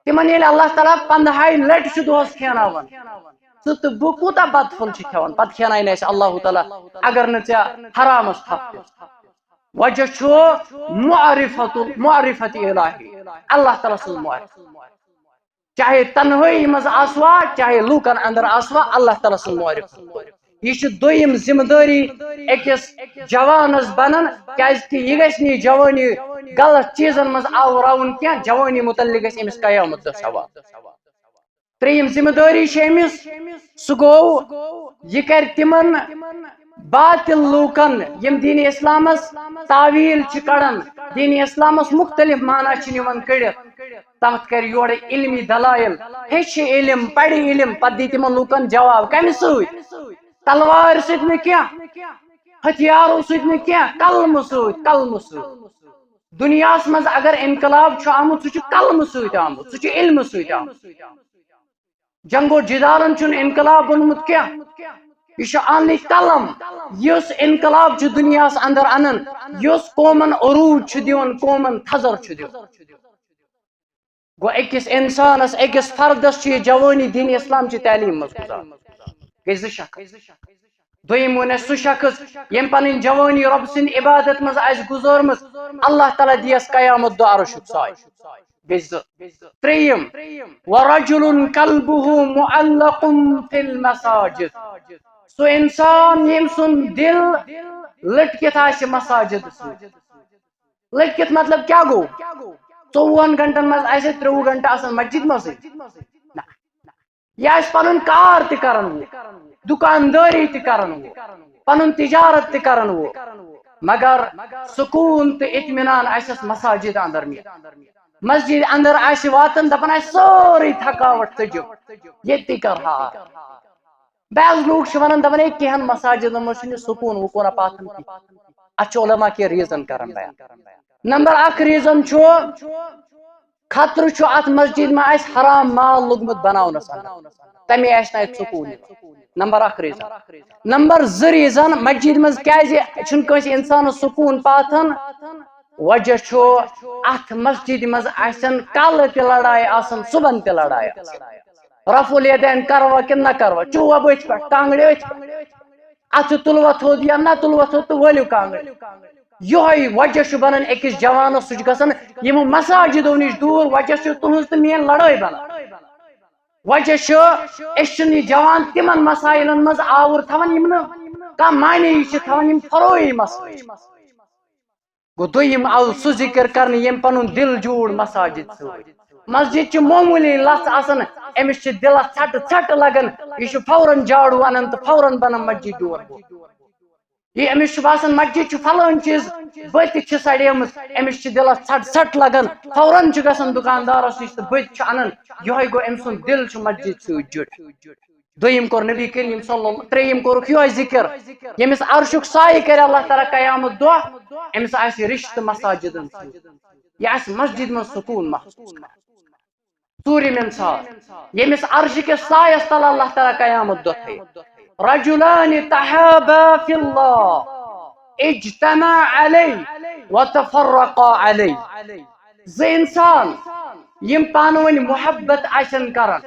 تِمن ییٚلہِ اللہ تعالیٰ پندہاے لٹہِ چھُ دۄہس کھیناوان، ژٕ تہٕ بہٕ کوٗتاہ بتہٕ پھوٚل چھِ کھٮ۪وان، پتہٕ کھینایہِ نہٕ اَسہِ اللہ تعالیٰ، اگر نہٕ ژےٚ حرامس تھپھ دِژ۔ وجہ چھُ معرفت، معرفت الہی، اللہ تعالیٰ سٕنٛز معرفت۔ چاہے تنہٲیی منٛز آسوا، چاہے لوٗکن اندر آسوا، اللہ تعالیٰ سٕنٛز معرفت۔ یہِ چھِ دوٚیِم ذمہٕ دٲری أکِس جوانس بنان، کیازِ کہِ یہِ گژھِ نہٕ یہِ جوٲنی غلط چیٖزن منٛز آوراوُن کینٛہہ۔ جوٲنی متعلق گژھِ أمِس قیامت دۄہ سوال۔ ترٛیٚیِم ذمہٕ دٲری چھِ أمِس، سُہ گوٚو، یہِ کرِ تِمن باطل لوٗکن، یِم دین اسلامس تعویل چھِ کڑان، دین اسلامس مختلف معنی چھِ نِوان کٔڑِتھ، تتھ کرِ یورٕ علمی دلائل، ہیٚچھِ علم، پرِ علم، پتہٕ دِ تِمن لوٗکن جواب۔ کمہِ سۭتۍ؟ تلوارِ سۭتۍ نہٕ کینٛہہ، ہتھیارو سۭتۍ نہٕ کینٛہہ، قلمہٕ سۭتۍ، قلمہٕ سۭتۍ۔ دُنیاہس منٛز اگر انقلاب چھُ آمُت، سُہ چھُ قلمہٕ سۭتۍ آمُت، سُہ چھُ علمہٕ سۭتۍ آمُت۔ جنگ و جدالن چھُنہٕ انقلاب اوٚنمُت کینٛہہ، یہِ چھُ only قلم، یُس انقلاب چھُ دُنیاہس اندر انان، یُس قومن عروج چھُ دِوان، قومن تھزر چھُ دِوان۔ گوٚو أکِس انسانس، أکِس فردس چھُ یہِ جوٲنی دین اسلام چہِ تعلیٖم منٛز گُزاران۔ گٔے زٕ شخص۔ دوٚیِم ووٚن اَسہِ سُہ شخص، ییٚمۍ پنٕنۍ جوٲنی رۄب سٕنٛدِ عبادت منٛز آسہِ گُزٲرمٕژ، اللہ تعالیٰ دِیَس قیامت دۄہ عرشُک سایہِ۔ گٔے زٕ۔ ترٛیٚیِم، ورجل قلبه معلق في المساجد۔ سُہ انسان ییٚمۍ سُنٛد دِل لٔٹکِتھ آسہِ مساجد سۭتۍ۔ لٔٹکِتھ مطلب کیٛاہ گوٚو؟ ژوٚوُہن گھنٹن منٛز آسہِ ترٛوٚوُہ گھنٹہٕ آسان مسجد منٛزٕے۔ نہ۔ یہِ آسہِ پنُن کار تہِ کران وول، دُکاندٲری تہِ کران وول، پنُن تجارت تہِ کران وول، مگر سکوٗن تہٕ اطمینان آسٮ۪س مساجد اندر میلان۔ مسجد اندر آسہِ واتان، دپان آسہِ سٲرٕے تھکاوٹ تٔجِو، ییٚتی کرٕ ہا آرام۔ بعض لوٗکھ چھِ ونان، دپان، "ہے، کینٛہن مساجدن منٛز چھُنہٕ یہِ سکوٗن وکوٗن پاتھن کینٛہہ۔" اتھ چھُ علماء کینٛہہ reason کران بیان۔ نمبر اکھ reason چھُ، خطرٕ چھُ اتھ مسجد ما آسہِ حرام مال لوٚگمُت بناونس اندر، تمے آسہِ نہٕ اتہِ سکوٗن یِوان۔ نمبر اکھ reason۔ نمبر زٕ reason، مسجد منٛز کیازِ چھُنہٕ کٲنٛسہِ انسانس سکوٗن پاتھن؟ وجہ چھُ، اتھ مسجد منٛز آسن کالہٕ تہِ لڑایہِ آسان، صبحن تہِ لڑایہِ آسان۔ رفع الیدین کروا کِنہٕ نہ کروا؟ چُھوا بٕتھِ پٮ۪ٹھ، کانٛگرِ أتھۍ پٮ۪ٹھ؟ اَتھٕ تُلوا تھوٚد یا نہ تُلوا تھوٚد تہٕ ؤلِو کانٛگرِ۔ یِہوٚے وجہ چھُ بَنان أکِس جوانَس، سُہ چھُ گژھان یِمو مساجدو نِش دوٗر، وجہ چھُ تُہٕنٛز تہٕ میٛٲنۍ لڑٲے بَنان۔ وجہ چھُ، أسۍ چھِنہٕ یہِ جوان تِمن مسائلن منٛز آوُر تھاوان یِم نہٕ کانٛہہ معنی چھِ تھاوان، یِم فروعی مسلہٕ چھِ۔ گوٚو دوٚیِم آو سُہ ذِکر کرنہٕ ییٚمۍ پنُن دِل جوٗڑ مساجد سۭتۍ۔ مسجد چھِ معموٗلی لژھ آسان، أمِس چھِ دِلس ژھٹہٕ ژھٹہٕ لگان، یہِ چھُ فوراً جاڑوٗ انان تہٕ فوراً بنان مسجد ڈور وول۔ یہِ أمِس چھُ باسان مسجد چھُ فلٲنۍ چیٖز، بٔتۍ چھِ سڑیمٕژ، أمِس چھِ دِلس ژھٹ ژھٹ لگان، فوراً چھُ گژھان دُکاندارس نِش تہٕ بٔتۍ چھُ انان۔ یِہوٚے گوٚو أمۍ سُنٛد دِل چھُ مسجد سۭتۍ جُڑِتھ۔ دوٚیِم کوٚر نبی کریم صلی اللہ، ترٛیٚیِم کوٚرُکھ یِہوٚے ذِکر، ییٚمِس عرشُک سایہِ کرِ اللہ تعالیٰ قیامت دۄہ، أمِس آسہِ رِشتہٕ مساجدن سۭتۍ، یہِ آسہِ مسجد منٛز سکوٗن محسوٗس کران۔ ژوٗرِم اِنسان، ییٚمِس عرشہِ کِس سایَس تل اللہ تعالیٰ قیامت دۄہ تھٲیِو۔ رجلان تحابا فی اللہ، اجتمع علیہ وتفرقا علیہ۔ زٕ اِنسان، یِم پانہٕ ؤنۍ محبت آسن کران،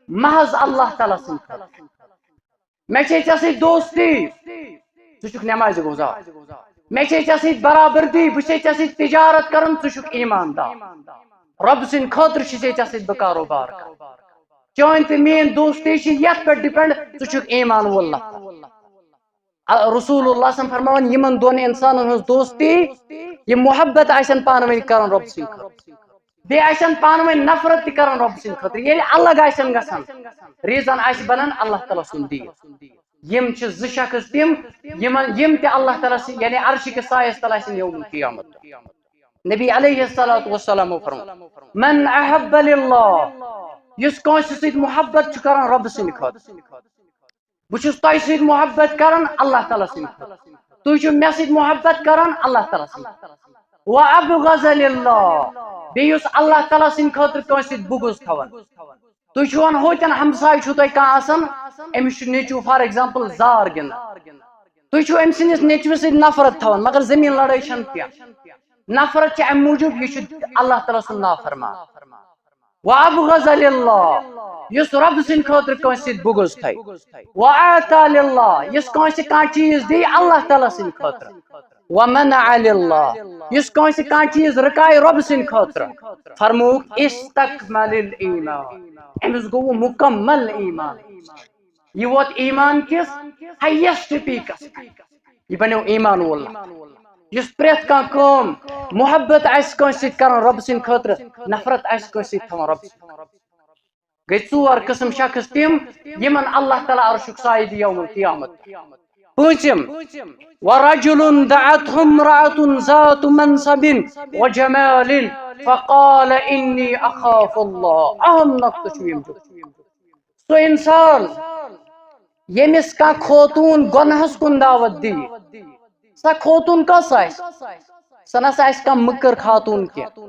محض اللہ تعالیٰ سٕنٛدِ خٲطرٕ۔ مےٚ چھے ژےٚ سۭتۍ دوستی، ژٕ چھُکھ نمازِ گُزار۔ مےٚ چھے ژےٚ سۭتۍ برابردی، بہٕ چھے ژےٚ سۭتۍ تجارت کران، ژٕ چھُکھ ایماندار۔ رۄب سٕنٛدِ خٲطرٕ چھُ ژےٚ ژےٚ سۭتۍ بہٕ کاروبار کران۔ چٲنۍ تہٕ میٲنۍ دوستی چھِ یتھ پٮ۪ٹھ ڈپینڈ، ژٕ چھُکھ ایمان وول نفر۔ آ، رسول اللہ صلی اللہ علیہ وسلم فرماوان، یِمن دۄن انسانن ہٕنٛز دوستی، یِم محبت آسن پانہٕ ؤنۍ کران رۄب سٕنٛدِ خٲطرٕ، بیٚیہِ آسن پانہٕ ؤنۍ نفرت تہِ کران رۄب سٕنٛدِ خٲطرٕ، ییٚلہِ الگ آسن گژھان، ریزن آسہِ بنان اللہ تعالیٰ سُنٛد دیٖن۔ یِم چھِ زٕ شخص تِم، یِمن، یِم تہِ اللہ تعالیٰ سٕنٛدِ، یعنی عرشہِ کِس سایس تل آسن یوم قیامت۔ نبی علیہ الصلوۃ والسلام فرموو، من احب للہ، یُس کٲنٛسہِ سۭتۍ محبت چھُ کران رۄبہٕ سٕنٛدِ خٲطرٕ، بہٕ چھُس تۄہہِ سۭتۍ محبت کران اللہ تعالیٰ سٕنٛدِ خٲطرٕ، تُہۍ چھِو مےٚ سۭتۍ محبت کران اللہ تعالیٰ سٕنٛدِ خٲطرٕ۔ و ابغض للہ، بیٚیہِ یُس اللہ تعالیٰ سٕنٛدِ خٲطرٕ کٲنٛسہِ سۭتۍ بغض تھاوان، تُہۍ چھِو وَنان ہوتٮ۪ن ہمساے چھُو تۄہہِ کانٛہہ آسان، أمِس چھُ نیٚچوٗ for example زار گِنٛدان، تُہۍ چھِو أمۍ سٕنٛدِس نیٚچوِس سۭتۍ نفرت تھاوان، مگر زٔمیٖن لڑٲے چھَنہٕ کینٛہہ۔ نفرت چھِ اَمہِ موٗجوٗب، یہِ چھُ اللہ تعالیٰ سُنٛد نافرمان۔ و ابغض للہ، یُس رۄب سٕنٛدِ خٲطرٕ کٲنٛسہِ سۭتۍ بغض تھایہِ۔ و اعطا للہ، یُس کٲنٛسہِ کانٛہہ چیٖز دی اللہ تعالیٰ سٕنٛدِ خٲطرٕ۔ و منع للہ، یُس کٲنٛسہِ کانٛہہ چیٖز رُکایہِ رۄب سٕنٛدِ خٲطرٕ۔ فرمووُکھ، استکمل الایمان، أمِس گوٚو مُکمل ایمان۔ یہِ ووت ایمان کِس ہایسٹ پیٖکس پٮ۪ٹھ۔ یہِ بنیو ایمان وول نفر، یُس پرٛٮ۪تھ کانٛہہ کٲم محبت آسہِ کٲنٛسہِ سۭتۍ کران رۄب سٕنٛدِ خٲطرٕ، نفرت آسہِ کٲنٛسہِ سۭتۍ تھاوان رۄب سٕنٛدِ خٲطرٕ۔ گٔے ژور قٕسم شخص تِم، یِمن اللہ تعالیٰ عرشُک سایہِ دی یوم القیامت۔ پوٗنٛژِم، ورجل دعته امرأة ذات منصب وجمال فقال إني أخاف الله۔ اہم نقطہٕ چھُ ییٚمہِ جُمعُک۔ سُہ اِنسان، ییٚمِس کانٛہہ خوتوٗن گۄناہَس کُن دعوت دِیہِ، سۄ خوتوٗن کۄس آسہِ؟ سۄ نہ سا آسہِ کانٛہہ مٔکٕر خاتوٗن کینٛہہ۔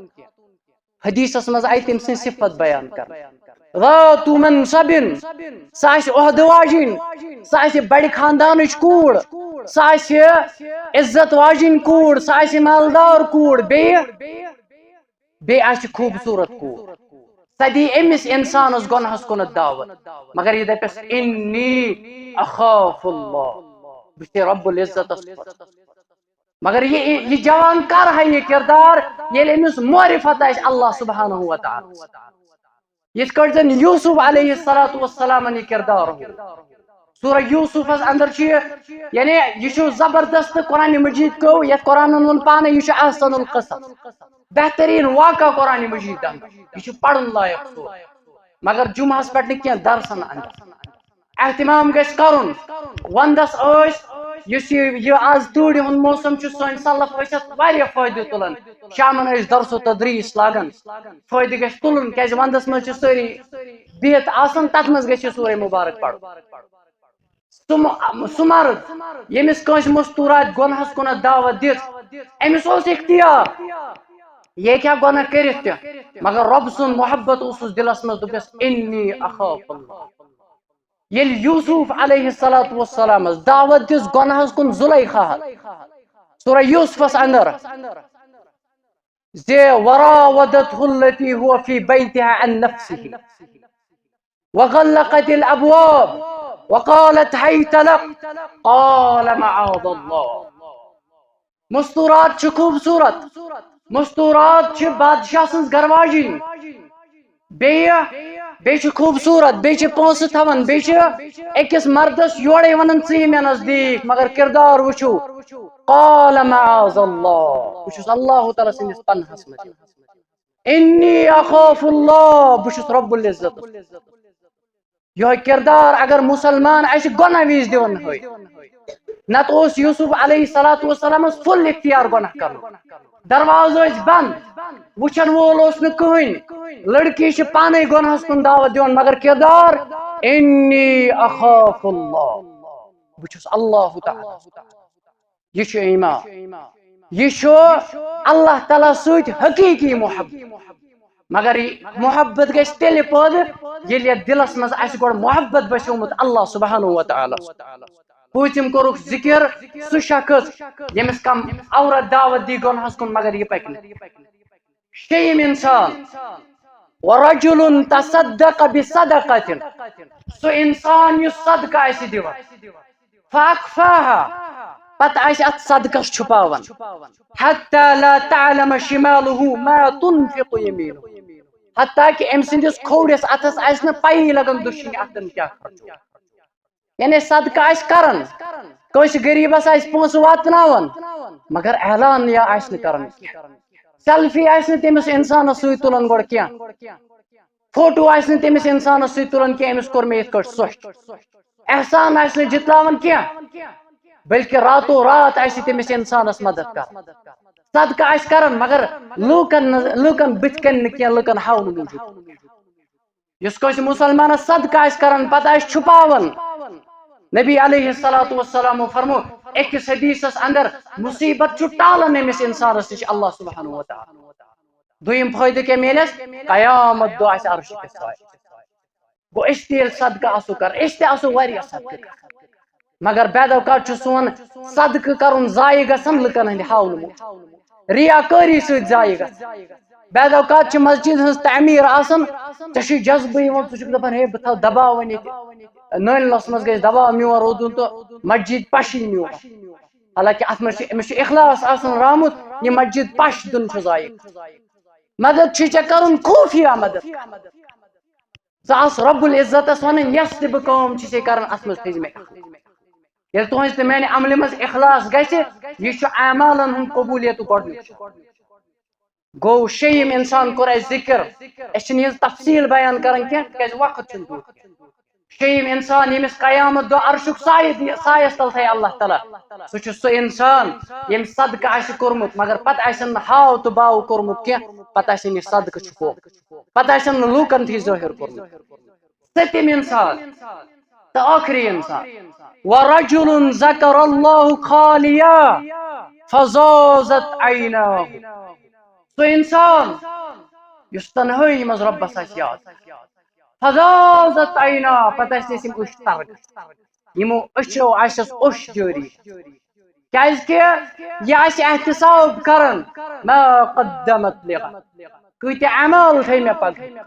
حدیثس منٛز آیہِ تٔمۍ سٕنٛز صفت بیان کرنہٕ۔ ذات منصب، سۄ آسہِ عہدٕ واجِنۍ، سۄ آسہِ بڑِ خاندانٕچ کوٗر، سۄ آسہِ عزت واجِنۍ کوٗر، سۄ آسہِ مالدار کوٗر، بیٚیہِ، بیٚیہِ آسہِ خوٗبصوٗرت کوٗر۔ سۄ دی أمِس اِنسانس گۄنہس کُنتھ دعوت، مگر یہِ دپٮ۪س، انی اخاف اللہ، بہٕ چھُسے رب العزتس کھوژان۔ مگر یہِ، یہِ جوان کر ہا یہِ کردار، ییٚلہِ أمِس معرفت آسہِ اللہ سبحانہ و تعالیٰ۔ یِتھ کٲٹھۍ زن یوسف علیہ الصلوۃ والسلامن یہِ کردار ہوو۔ سورہ یوسفس اندر چھُ یہِ، یعنی یہِ چھُ زبردست، قرآن مجید کو یتھ قرآنن ووٚن پانے، یہِ چھُ احسن القصص، بہترین واقعہ قرآن مجید اندر۔ یہِ چھُ پرن لایق سورہ، مگر جمعہس پٮ۪ٹھ نہٕ کینٛہہ، درسن اندر۔ اہتمام گژھِ کرُن۔ ونٛدس ٲسۍ، یُس یہِ، یہِ آز تۭرِ ہُنٛد موسم چھُ، سٲنۍ سلف ٲسۍ اتھ واریاہ فٲیدٕ تُلان۔ شامن ٲسۍ درس و تدریس لاگان، فٲیدٕ گژھِ تُلُن، کیازِ ونٛدس منٛز چھِ سٲری بِہِتھ آسان، تتھ منٛز گژھِ یہِ سورہ مبارک پرُن۔ سُہ م-، سُہ مرد، ییٚمِس کٲنٛسہِ مستوٗرات گۄنہس کُنتھ دعوت دِژ، أمِس اوس اختیار، یہِ ہیٚکہِ ہا گۄناہ کٔرِتھ تہِ، مگر رۄب سُنٛد محبت اوسُس دِلس منٛز، دوٚپُس، انی اخاف اللہ۔ ییٚلہِ یوسف علیہ الصلوۃ والسلامس دعوت دِژ گۄناہس کُن زلیخاہس، سورہ یوسفس اندر، زِ وراودته التي هو في بيتها عن نفسه، وغلقت الابواب وقالت هيت لك، قال معاذ الله. مستورات چھِ خوٗبصوٗرت، مستورات چھِ بادشاہ سٕنٛز گرواجِنۍ، بیٚیہِ بیٚیہِ چھِ خوٗبصوٗرت، بیٚیہِ چھِ پونٛسہٕ تھاوان، بیٚیہِ چھِ أکِس مردس یورے ونان، "ژٕ یہِ مےٚ نزدیٖک"، مگر کردار وٕچھِو، قال معاذ الله، بہٕ چھُس اللہ تعالیٰ سٕنٛدِس پناہس منٛز، انی اخاف اللہ، بہٕ چھُس رب العزت۔ یہوے کردار اگر مسلمان اسہِ گۄناہ وِزِ دِوان ہے، نتہٕ اوس یوسف علیہ الصلوۃ والسلامس فل اختیار گۄناہ کرنُک۔ دروازٕ ٲسۍ بند، وٕچھن وول اوس نہٕ کٕہٕنۍ۔ لڑکی چھِ پانے گۄناہس کُن دعوت دِوان، مگر کردار، انی اخاف اللہ، بہٕ چھُس اللہ تعالیٰ۔ یہِ چھُ ایمان، یہِ چھُ اللہ تعالیٰ سۭتۍ حقیقی محبت۔ مگر یہِ محبت گژھِ تیٚلہِ پٲدٕ ییٚلہِ یتھ دِلس منٛز آسہِ گۄڈٕ محبت بسیومُت اللہ سبحانہ و تعالیٰ۔ پوٗژِم کوٚرُکھ ذکر، سُہ شخص ییٚمِس کم عورت دعوت دی گۄناہس کُن مگر یہِ پکہِ نہٕ۔ شیٚیِم انسان، ورجل تصدق بصدقة، سُہ انسان یُس صدقہٕ آسہِ دِوان، فاخفاها، پتہٕ آسہِ اتھ صدقس چھُپاوان، حتى لا تعلم شماله ما تنفق يمينه، حتیٰ کہِ أمۍ سٕنٛدِس کھوورِس اتھس آسہِ نہٕ پیی لگان دٔچھِنۍ اتھن کیٛاہ خرچوو۔ یعنی صدقہٕ آسہِ کران، کٲنٛسہِ غریٖبس آسہِ پونٛسہٕ واتناوان، مگر اعلان یا آسہِ نہٕ کران کینٛہہ، سیلفی آسہِ نہٕ تٔمِس انسانس سۭتۍ تُلان گۄڈٕ کینٛہہ، فوٹو آسہِ نہٕ تٔمِس انسانس سۭتۍ تُلان کینٛہہ، أمِس کوٚر مےٚ یِتھ کٲٹھۍ سۄچھ۔ احسان آسہِ نہٕ جتلاوان کینٛہہ، بلکہِ راتو رات آسہِ تٔمِس انسانس مدد کران۔ صدقہٕ آسہِ کران، مگر لوٗکن نہٕ، لوٗکن بٕتھِ کنہِ نہٕ کینٛہہ، لوٗکن ہاونہٕ موٗجوٗب۔ یُس کٲنٛسہِ مُسلمانس صدقہٕ آسہِ کران، پتہٕ آسہِ چھُپاوان، نبی علیہ الصلوۃ والسلامو فرمو أکِس حدیثس اندر، مصیبت چھُ ٹالان أمِس انسانس نِش اللہ سبحانہ و تعالیٰ۔ دوٚیِم فٲیدٕ کیٛاہ میلٮ۪س؟ قیامت دۄہ آسہِ عرشہِ کِس سایہِ۔ گوٚو، أسۍ تہِ ییٚلہِ صدقہٕ آسو کران، أسۍ تہِ آسو واریاہ صدقہٕ کران، مگر بعد اوقات چھُ سون صدقہٕ کرُن ضایع گژھان لُکن ہٕنٛدِ ہاونہٕ موٗجوٗب، ریا کٲری سۭتۍ ضایع گژھان۔ بعد اوقات چھِ مسجد ہٕنٛز تعمیٖر آسان، ژےٚ چھُے جذبہٕ یِوان، ژٕ چھُکھ دپان، "ہے، بہٕ تھاوٕ دباو وۄنۍ ییٚتہِ، نٲلِنس منٛز گژھِ دباو میون روزُن تہٕ مسجد پشی میون"۔ حالانکہ اتھ منٛز چھُ، أمِس چھُ اخلاص آسان راومُت، یہِ مسجد پش دیُن چھُ ضایع۔ مدد چھُے ژےٚ کرُن خُفیہ مدد۔ ژٕ آس رب العزتس ونان، یۄس تہِ بہٕ کٲم چھُس یہِ کران، اتھ منٛز تھٲیزِ مےٚ اخلاص۔ ییٚلہِ تُہنٛزِ تہٕ میانہِ عملہِ منٛز اخلاص گژھِ، یہِ چھُ اعمالن ہُنٛد قبولیتُک گۄڈٕنیُک شرط۔ گوٚو، شیٚیِم انسان کوٚر اسہِ ذکر۔ أسۍ چھِنہٕ یِہنٛز تفصیل بیان کران کینٛہہ، تِکیازِ وقت چھُنہٕ تیوٗت کینٛہہ۔ شیٚیِم انسان، ییٚمِس قیامت دۄہ عرشُک سایہِ دی، سایس تل تھایہِ اللہ تعالیٰ، سُہ چھُ سُہ انسان، ییٚمۍ صدقہٕ آسہِ کوٚرمُت، مگر پتہٕ آسن نہٕ ہاو تہٕ باو کوٚرمُت کینٛہہ، پتہٕ آسن یہِ صدقہٕ چھُپومُت، پتہٕ آسن نہٕ لوٗکن تھی ظٲہِر کوٚرمُت۔ سٔتِم انسان تہٕ ٲخری انسان، ورجل ذکر اللہ خالیا فزازت عیناہ۔ سُہ انسان یُس تنہٲیی منٛز رۄبس آسہِ یاد، فزازت عیناہ، پتہٕ آسہِ أسۍ یِم أچھ تر گژھان، یِمو أچھو آسٮ۪س اوٚش جٲری۔ کیازِ کہِ یہِ آسہِ احتساب کران، ما قدمت لغد، کۭتیاہ اعمال تھٲے مےٚ پگہہ۔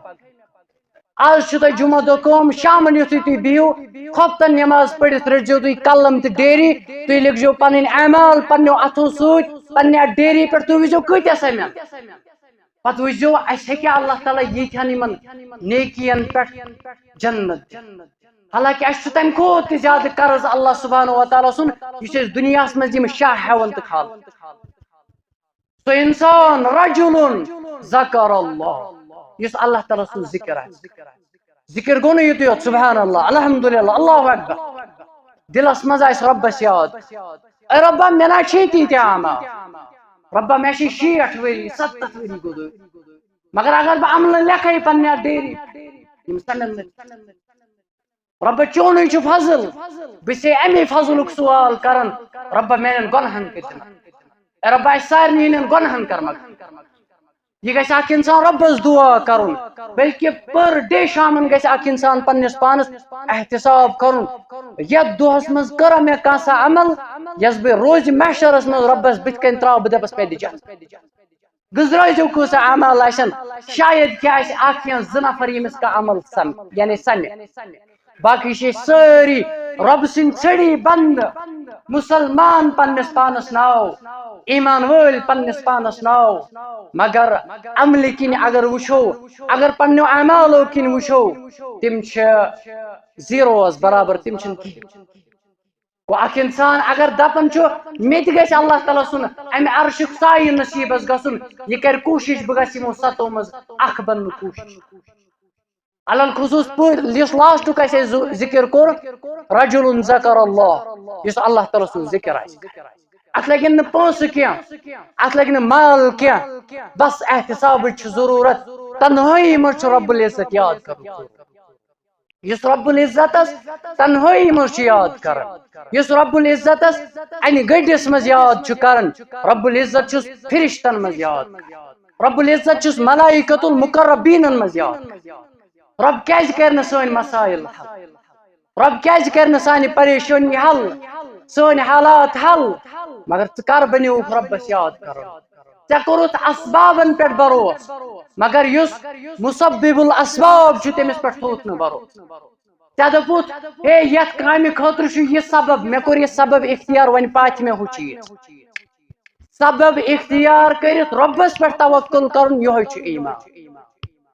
آز چھُ تۄہہِ جمعہ دۄہ کٲم، شامن یُتھُے تُہۍ بِہِو، خۄفتن نٮ۪ماز پٔرِتھ رٔٹزیو تُہۍ قلم تہٕ ڈیری، تُہۍ لیکھزیو پنٕنۍ اعمال پننیو اتھو سۭتۍ، پننہِ اتھ ڈیری پٮ۪ٹھ، تُہۍ وٕچھزیو کۭتیاہ سمن۔ پتہٕ وٕچھزیو، اسہِ ہیٚکہِ اللہ تعالیٰ ییٖتہن یِمن نیکین پٮ۪ٹھ جنت دِتھ۔ حالانکہ اسہِ چھُ تمہِ کھۄتہٕ تہِ زیادٕ قرض اللہ سبحانہ و تعالیٰ سُنٛد، یُس أسۍ دُنیاہس منٛز یِم شاہ ہٮ۪وان تہٕ کھالان۔ سُہ انسان، رجل ذکر اللہ، یُس اللہ تعالیٰ سُنٛد ذکر آسہِ۔ ذکر گوٚو نہٕ یُتُے یوت، سبحان اللہ، الحمدللہ، اللہ اکبر۔ دلس منٛز آسہِ رۄبس یاد۔ اے رۄبا، مےٚ نہ چھے تیٖتیٛاہ اعمال۔ رۄبا، مےٚ چھِ شیٹھ ؤری، ستتھ ؤری گُزٲرۍ۔ مگر اگر بہٕ عملہٕ لیکھے پننہِ ڈیری، یِم سمن نہٕ۔ رۄبہ، چونُے چھُ فضل، بہٕ چھسے امی فضلُک سوال کران، رۄبہ، میانٮ۪ن گۄنہن کٔرۍ تم، اے رۄبہ، اسہِ سارنٕے ہٕنٛدٮ۪ن گۄنہن کر مغفرت۔ یہِ گژھِ اکھ انسان رۄبس دعا کرُن، بلکہِ per day شامن گژھِ اکھ انسان پننِس پانس احتساب کرُن، یتھ دۄہس منٛز کٔرا مےٚ کانٛہہ سا عمل یۄس بہٕ روزِ محشرس منٛز رۄبس بٕتھِ کنہِ ترٛاوٕ، بہٕ دپس مےٚ دِ جنت۔ گٔنزرٲوزیو کۭژاہ اعمال آسن، شاید کہِ آسہِ اکھ یا زٕ نفر ییٚمِس کانٛہہ عمل سم یعنی سمہِ۔ باقٕے چھِ أسۍ سٲری رۄبہٕ سٕنٛدۍ ژھٔڑی بندٕ، مُسلمان پننِس پانس ناو، ایمان وٲلۍ پننِس پانس ناو، مگر عملہِ کِنۍ اگر وٕچھو، اگر پننیو اعمالو کِنۍ وٕچھو، تِم چھِ زیٖروس برابر، تِم چھِنہٕ کِہیٖنۍ۔ گوٚو اکھ انسان اگر دپان چھُ، مےٚ تہِ گژھِ اللہ تعالیٰ سُنٛد امہِ عرشُک سایہِ نصیٖبس گژھُن، یہِ کرِ کوٗشش بہٕ گژھٕ یِمو ستو منٛز اکھ بننُک کوٗشش۔ علی الخصوص پٲٹھۍ یُس لاسٹُک اَسہِ ذُ- ذِکِر کوٚر، رجل ذکر اللہ، یُس اللہ تعالیٰ سُنٛد ذِکِر آسہِ۔ اَتھ لَگن نہٕ پونٛسہٕ کینٛہہ، اَتھ لَگہِ نہٕ مال کینٛہہ، بس احتسابٕچ چھِ ضروٗرت۔ تنہٲیی منٛز چھُ رب العزت یاد کرُن ضروٗرت۔ یُس رب العزتس تنہٲیی منٛز چھُ یاد کران، یُس رب العزتس انہِ گٔٹِس منٛز یاد چھُ کران، رب العزت چھُس فرشتن منٛز یاد کران۔ رب العزت چھُس ملائکۃ المقربینن منٛز یاد کران۔ رب کیازِ کرِ نہٕ سٲنۍ مسائل حل؟ رب کیازِ کرِ نہٕ سانہِ پریشٲنی حل، سٲنۍ حالات حل؟ مگر ژٕ کر بنیووُکھ ربس یاد کرُن؟ ژےٚ کوٚرُتھ اسبابن پٮ۪ٹھ بھروسہٕ، مگر یُس مسبب الاسباب چھُ، تٔمِس پٮ۪ٹھ تھوٚوُتھ نہٕ بھروسہٕ۔ ژےٚ دوٚپُتھ، ہے، یتھ کامہِ خٲطرٕ چھُ یہِ سبب، مےٚ کوٚر یہِ سبب اختیار، وۄنۍ پاتہِ مےٚ ہُہ چیٖز۔ سبب اختیار کٔرِتھ رۄبس پٮ۪ٹھ توکل کرُن، یِہوٚے چھُ ایمان۔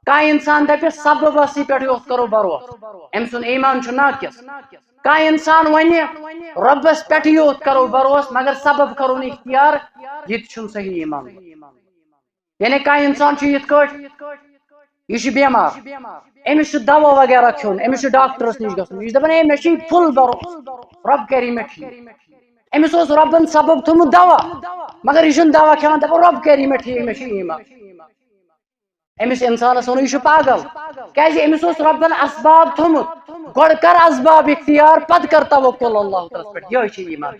کانٛہہ انسان دپہِ، سببسٕے پٮ۪ٹھ یوت کرو بھروسہٕ، أمۍ سُنٛد ایمان چھُ ناقص۔ کانٛہہ انسان ونہِ، رۄبس پٮ۪ٹھ یوت کرو بھروسہٕ، مگر سبب کرو نہٕ اختیار، یہِ تہِ چھُنہٕ صحیح ایمان۔ یعنی کانٛہہ انسان چھُ یِتھ کٲٹھۍ، یہِ چھُ بٮ۪مار، أمِس چھُ دوا وغیرہ کھیوٚن، أمِس چھُ ڈاکٹرس نِش گژھُن، یہِ چھُ دپان، ہے، مےٚ چھُ یہِ full بھروسہٕ، رۄب کرِ مےٚ ٹھیٖک۔ أمِس اوس رۄبن سبب تھوٚمُت دوا، مگر یہِ چھُنہٕ دوا کھٮ۪وان، دپان، رۄب کرِ مےٚ ٹھیٖک، مےٚ چھُ ایمان۔ أمِس انسانس ووٚن، یہِ چھُ پاگل، کیازِ أمِس اوس رۄبن اسباب تھوٚمُت۔ گۄڈٕ کر اسباب اختیار، پتہٕ کر توکل اللہ تعالیٰ ہس پٮ۪ٹھ، یِہوٚے چھُ ایمان۔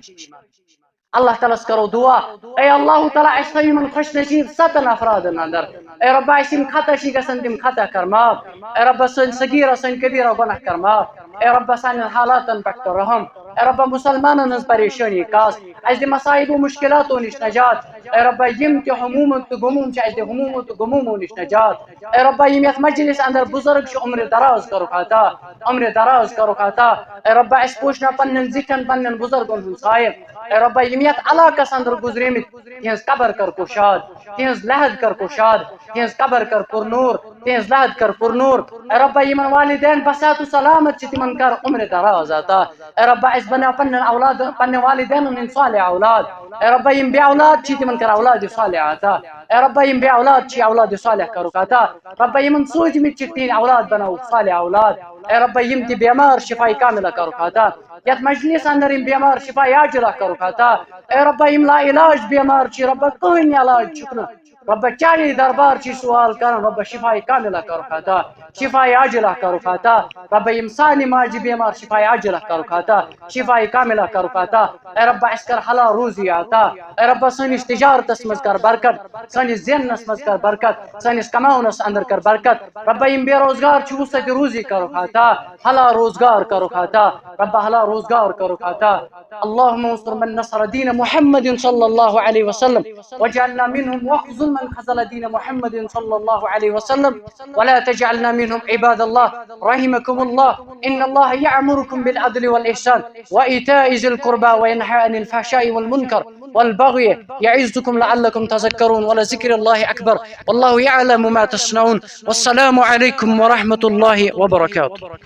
اللہ تعالیٰ ہس کرو دعا، اے اللہ تعالیٰ، اسہِ تھٲیِو یِمن خۄش نصیب ستن افرادن اندر۔ اے رۄبا، اسہِ یِم خطا چھِ گژھان، تِم خطا کر معاف۔ اے رۄبا، سٲنۍ صغیرہ، سٲنۍ کبیرہ گۄناہ کر معاف۔ اے رۄبا، سانٮ۪ن حالاتن پٮ۪ٹھ کر رحم۔ اے رۄبا، مسلمانن ہٕنٛز پریشٲنی کاس، اسہِ دِ مصائب و مشکلاتو نِش نجات۔ اے رۄبا، یِم تہِ ہموم تہٕ غموم چھِ، اسہِ دِ ہموم تہٕ غمومو نِش نجات۔ اے رۄبا، یِم یتھ مجلس اندر بزرگ چھِ، عمر دراز کرُکھ عطا، عمر دراز کرُکھ عطا۔ اے رۄبا، اسہِ پوشناو پننٮ۪ن زِٹھٮ۪ن، پننٮ۪ن بزرگن ہُنٛد سایہِ۔ اے رۄبا، یِم یتھ علاقس اندر گُزریمٕتۍ، تِہنٛز قبر کر کُشاد، تِہنٛز لحد کر کُشاد، تِہنٛز قبر کر پُرنوٗر، تِہنٛز لحد کر پُرنوٗر۔ اے رۄبا، یِمن والدین بسیات و سلامت چھِ، تِمن کر عمر دراز عطا۔ اے رۄبا، اسہِ بناو پننٮ۪ن اولاد، پننٮ۪ن والدینن ہٕنٛدۍ صالح اولاد۔ اے رۄبا، یِم بے اولاد چھِ، تِمن کر اولاد صالح عطا۔ اے رۄبا، یِم بے اولاد چھِ، اولاد صالح کرُکھ عطا۔ رۄبا، یِمن سوٗزمٕتۍ چھِ، تِہنٛدۍ اولاد بناوُکھ صالح اولاد۔ اے رۄبا، یِم تہِ بٮ۪مار شفاء کاملہ کرُکھ عطا۔ یتھ مجلس اندر یِم بٮ۪مار شفاء عاجلہ کرُکھ عطا۔ اے رۄبا، یِم لا علاج بٮ۪مار چھِ، رۄبا، کٕہٕنۍ علاج چھُکھ نہٕ۔ رۄبا، چاہے دربار چھِ سوال کران، رۄبا، شفاء کاملہ کرُکھ عطا، شفاء عاجلہ کرُکھ عطا۔ رۄبا، یِم سانہِ ماجہِ بٮ۪مار شفاء عاجلہ کرُکھ عطا، شفاء کاملہ کرُکھ عطا۔ اے رۄبا، اسہِ کر حلال روزی عطا۔ اے رۄبا، سٲنِس تجارتس منٛز کر برکت، سٲنِس زیننس منٛز کر برکت، سٲنِس کماونس اندر کر برکت۔ رۄبا، یِم بے روزگار چھِ، وُسعت روزی کرُکھ عطا، حلال روزگار کرُکھ عطا۔ رۄبا، حلال روزگار کرُکھ عطا۔ اللهم انصر من نصر دين محمد صلى الله عليه وسلم، واجعلنا منهم، واخذل من خذل دين محمد صلى الله عليه وسلم، ولا تجعلنا منهم، عباد الله، رحمكم الله. إن الله يأمركم بالعدل والإحسان وإيتاء ذي القربى وينهى عن الفحشاء والمنكر والبغي يعظكم لعلكم تذكرون، ولذكر الله أكبر، والله يعلم ما تصنعون. والسلام عليكم ورحمة الله وبركاته.